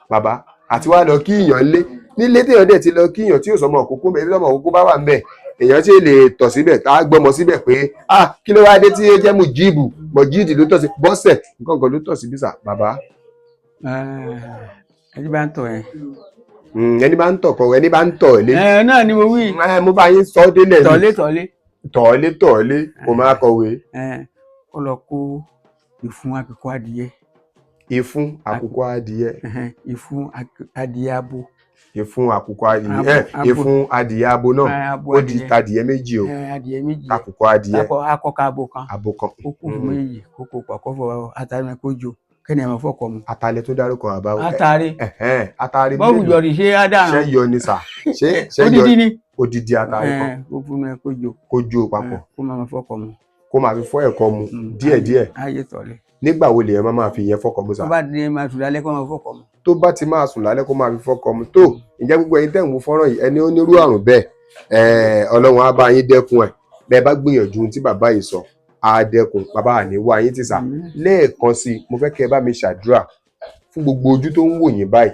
Bàbá, àti wá lọ kíyàn lé nílé téèyàn dẹ̀ ti lọ kíyàn tí ò sọmọ òkókó mẹ́, bí ọmọ òkókó bá wà ń bẹ̀, èèyàn sì lè tọ̀ síbẹ̀, tá a gbọ́mọ síbẹ̀ pé, ah, kí ló wá dé tí ó jẹ́ mùjíìbù mọ̀jíìdì ló tọ̀ sí bọ́sẹ̀, nǹkan kan ló tọ̀ sí bísà, bàbá? Ẹni bá ń tọ̀ ẹ. Ẹni bá ń tọ̀ kọ, ẹni bá ń tọ̀ lé. Ẹ náà ni mo wí. Ẹ, mo bá yín sọ délẹ̀ ni. Tọ̀lé tọ̀lé. Tọ̀lé tọ̀lé, kò máa kọ̀wé. Ẹ kó lọ kó ìfun àkùkọ adìyẹ. Ìfun àkùkọ adìyẹ. Ẹhẹn, ìfun adìyẹ abo. Ìfun àkùkọ adìyẹ. Abo, Ẹ abo. Ìfun adìyẹ abo náà. Ẹ, abo Ó di adìyẹ. tadìyẹ méjì o. Ẹ, adìyẹ méjì. Àkùkọ adìyẹ. Akọ akọkọ abo kan. Abo kan. Ó kú fún méjì, kó kó pọ̀, kó fọ atare kó jo kẹ́ni ẹ̀ máa fọkọ mu. Atalẹ tó dárúkọ, àbá o. Atare. Ẹhẹn, atare bọ́ọ̀bù mélòó? jọ̀rì ṣé á dàrún. Ṣé yọ ni sà? Ṣé yọ? Odidi ni. Odidi atare kan. Ẹ, kó fún ẹ kó jo. Kó jó papọ̀. Ẹ, kó máa fọkọ mu. Kó máa fi fọ́ ẹ̀kọ mu díẹ̀díẹ̀. Ayé tọ̀lé. Nígbà wo lèèyàn máa fi ìyẹn fọ́kọ mu sà? Tó bá dé máa sùn lálẹ́, kó máa fọkọ mu. Tó bá ti máa sùn lálẹ́, kó máa fi fọ́kọ mu. Tó ǹjẹ́ gbogbo ẹ̀yin tẹ́ ń wo fọ́nrán yìí, ẹni ó nírú àrùn bẹ́ẹ̀, Ọlọ́run á bá yín dẹ́kun ẹ̀. Bẹ́ẹ̀ bá gbìyànjú ohun tí bàbá yìí sọ, á dẹ́kun. Bàbá, àní wá yín ti sà. Àmín. Lẹ́ẹ̀kan sí i, mo fẹ́ kẹ́ ẹ bá mi ṣàdúrà fún gbogbo ojú tó ń wò yín báyìí,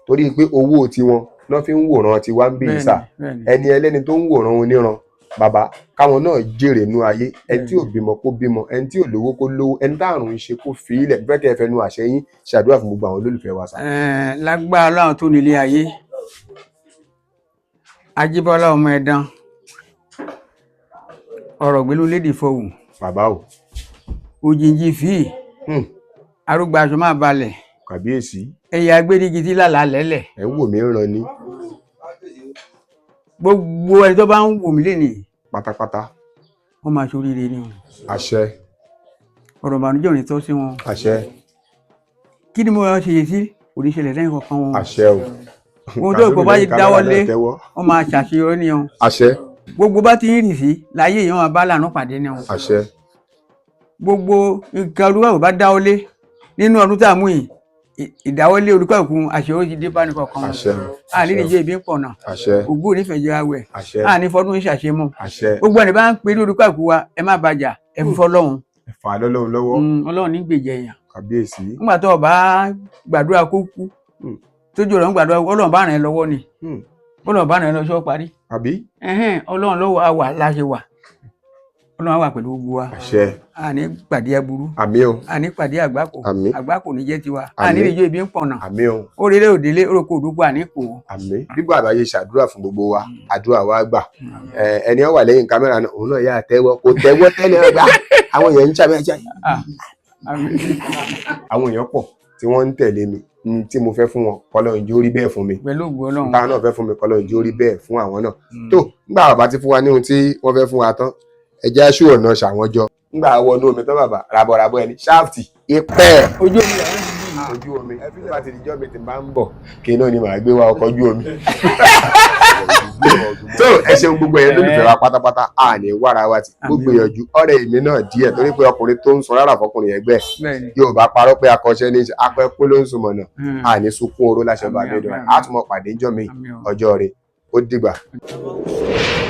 torí pé owó tiwọn náà fi ń wòran tiwa ń bí yìí sà. Bẹ́ẹ̀ni. Ẹni ẹlẹ́ni tó ń wòran oníran, bàbá, káwọn náà jèrè nú ayé. Ẹni tí ò bímọ kó bímọ, ẹni tí ò lówó kó lówó, ẹni táàrùn ń ṣe kó fi ilẹ̀. Fẹ́ kẹ́ ẹ fẹnu àṣẹ yín ṣàdúrà fún gbogbo àwọn olólùfẹ́ wa sà. Ẹ̀ẹ́n, lágbára Ọlọ́run tó nílé ayé, Ajíbọ́lá ọmọ ẹ̀dán ọ̀rọ̀ gbélú lédè fọhùn. Bàbá o. Òjìji fíì. Arúgbó aṣọ máa balẹ̀. Kàbíyèsí. Ẹ̀yà agbérígi tí lálàá lẹ́lẹ̀. Ẹ̀ ń wò mí ràn ní. Gbogbo ẹni tó bá ń wò mí lénìí pátápátá, wọ́n máa ṣoríire ni o. Àṣẹ. Ọ̀rọ̀ ìbànújẹ́ ò ní tọ́ sí wọn. Àṣẹ. Kí ni mo ṣe yìí sí kò ní ṣẹlẹ̀ lẹ́yìn kankan wọn. Àṣẹ o. Ohun tó ìkó bá ti dáwọ́lé, wọ́n máa ṣàṣeyọrí ni o. Àṣẹ. Gbogbo bá ti ń rì sí láyé yìí, wọ́n máa bá lànà pàdé ni o. Àṣẹ. Gbogbo nǹkan olúkàlùkù bá dáwọ́lé nínú ọdún tá a mú yìí, ìdáwọ́lé olúkàlùkù, àṣeyọrí ti dé bá ní kankan wọn. Àṣẹ. Àní níjẹ́ ibi ń pọ̀ náà. Àṣẹ. Ògbó onífẹ̀jẹ̀ awẹ̀. Àṣẹ. Àní fọdún ṣàṣemọ́. Àṣẹ. Gbogbo ẹni bá ń pè ní olúkàlùkù wa, ẹ má bàjá, ẹ fífọ́ lọ́hùn. Ẹ fà á lọ́lọ́run lọ́wọ́. Ọlọ́run ní gbèjẹ èèyàn. Kàbíyèsí. Nígbà tó o bá gbàdúrà kó kú, tójú ọ̀rọ̀ ń gbàdúrà, Ọlọ́run bá ràn ẹ́ lọ́wọ́ ni. Ọlọ́run bá ràn ẹ́ lọ́wọ́ ṣọ́ parí. Àbí. Ẹ̀hẹ́n, Ọlọ́run lọ́wọ́ á wà láṣẹ wà, Ọlọ́run á wà pẹ̀lú gbogbo wa. Àṣẹ. Àní pàdé aburú. Àmín o. Àní pàdé àgbákò. Àmín. Àgbákò ní jẹ́ tiwa. Àmín. Àní níjó ibi ń pọ̀nà. Àmín o. Ó relé òdélé orúkọ òdúgbò àní kò. Àmín. Bí bàbá yìí ṣàdúrà fún gbogbo wa, àdúrà wa gbà. Ẹni ó wà lẹ́yìn kámẹ́rà náà, òun náà yà tẹ́wọ́, kò tẹ́wọ́ tẹ́lẹ̀, ọgbà àwọn èèyàn ń ṣàbẹ̀ ṣe. Ah, Àmín. Àwọn èèyàn pọ̀ tí wọ́n ń tẹ̀lé mi, tí mo fẹ́ fún wọn, kọ́lọ́run jẹ́ ó rí bẹ́ẹ̀ fún mi. Pẹ̀lú ògo Ọlọ́run. Táwọn náà fẹ́ fún mi, kọ́lọ́run jẹ́ ó rí bẹ́ẹ̀ fún àwọn náà. Tó nígbà bàbá ti fún wa ní ohun tí wọ́n fẹ́ fún wa tán, ẹ jẹ́ aṣọ ọ̀nà ṣàwọn jọ. Nígbà wọnú omi tán, bàbá rabọ̀rabọ̀ ẹni ṣáàfì ipẹ́ Ojú omi làwọn ti bí. Ojú omi bá ti dijọ́ mi ti bá ń bọ̀ kí iná ni màá gbé wa ọkọ̀ ojú omi. Tó ẹ ṣeun, gbogbo ẹ̀yẹn lólùfẹ́ wa pátápátá, a ní wàrà wa ti gbogbo ìyànjú ọ̀rẹ́ mi náà díẹ̀, torí pé ọkùnrin tó ń sọ rárá fọkùnrin ẹgbẹ́ Bẹ́ẹ̀ni. yóò bá parọ́ pé akọ́ṣẹ́ ní akọ́ ló ń sùn mọ̀nà. A ní sunkún oró láṣẹ bàbá Àmín, mi dùn àmín, á tún mọ̀ pàdé ńjọ́ mi. Àmín o. Ọjọ́ rẹ̀ ó dìgbà. Bye.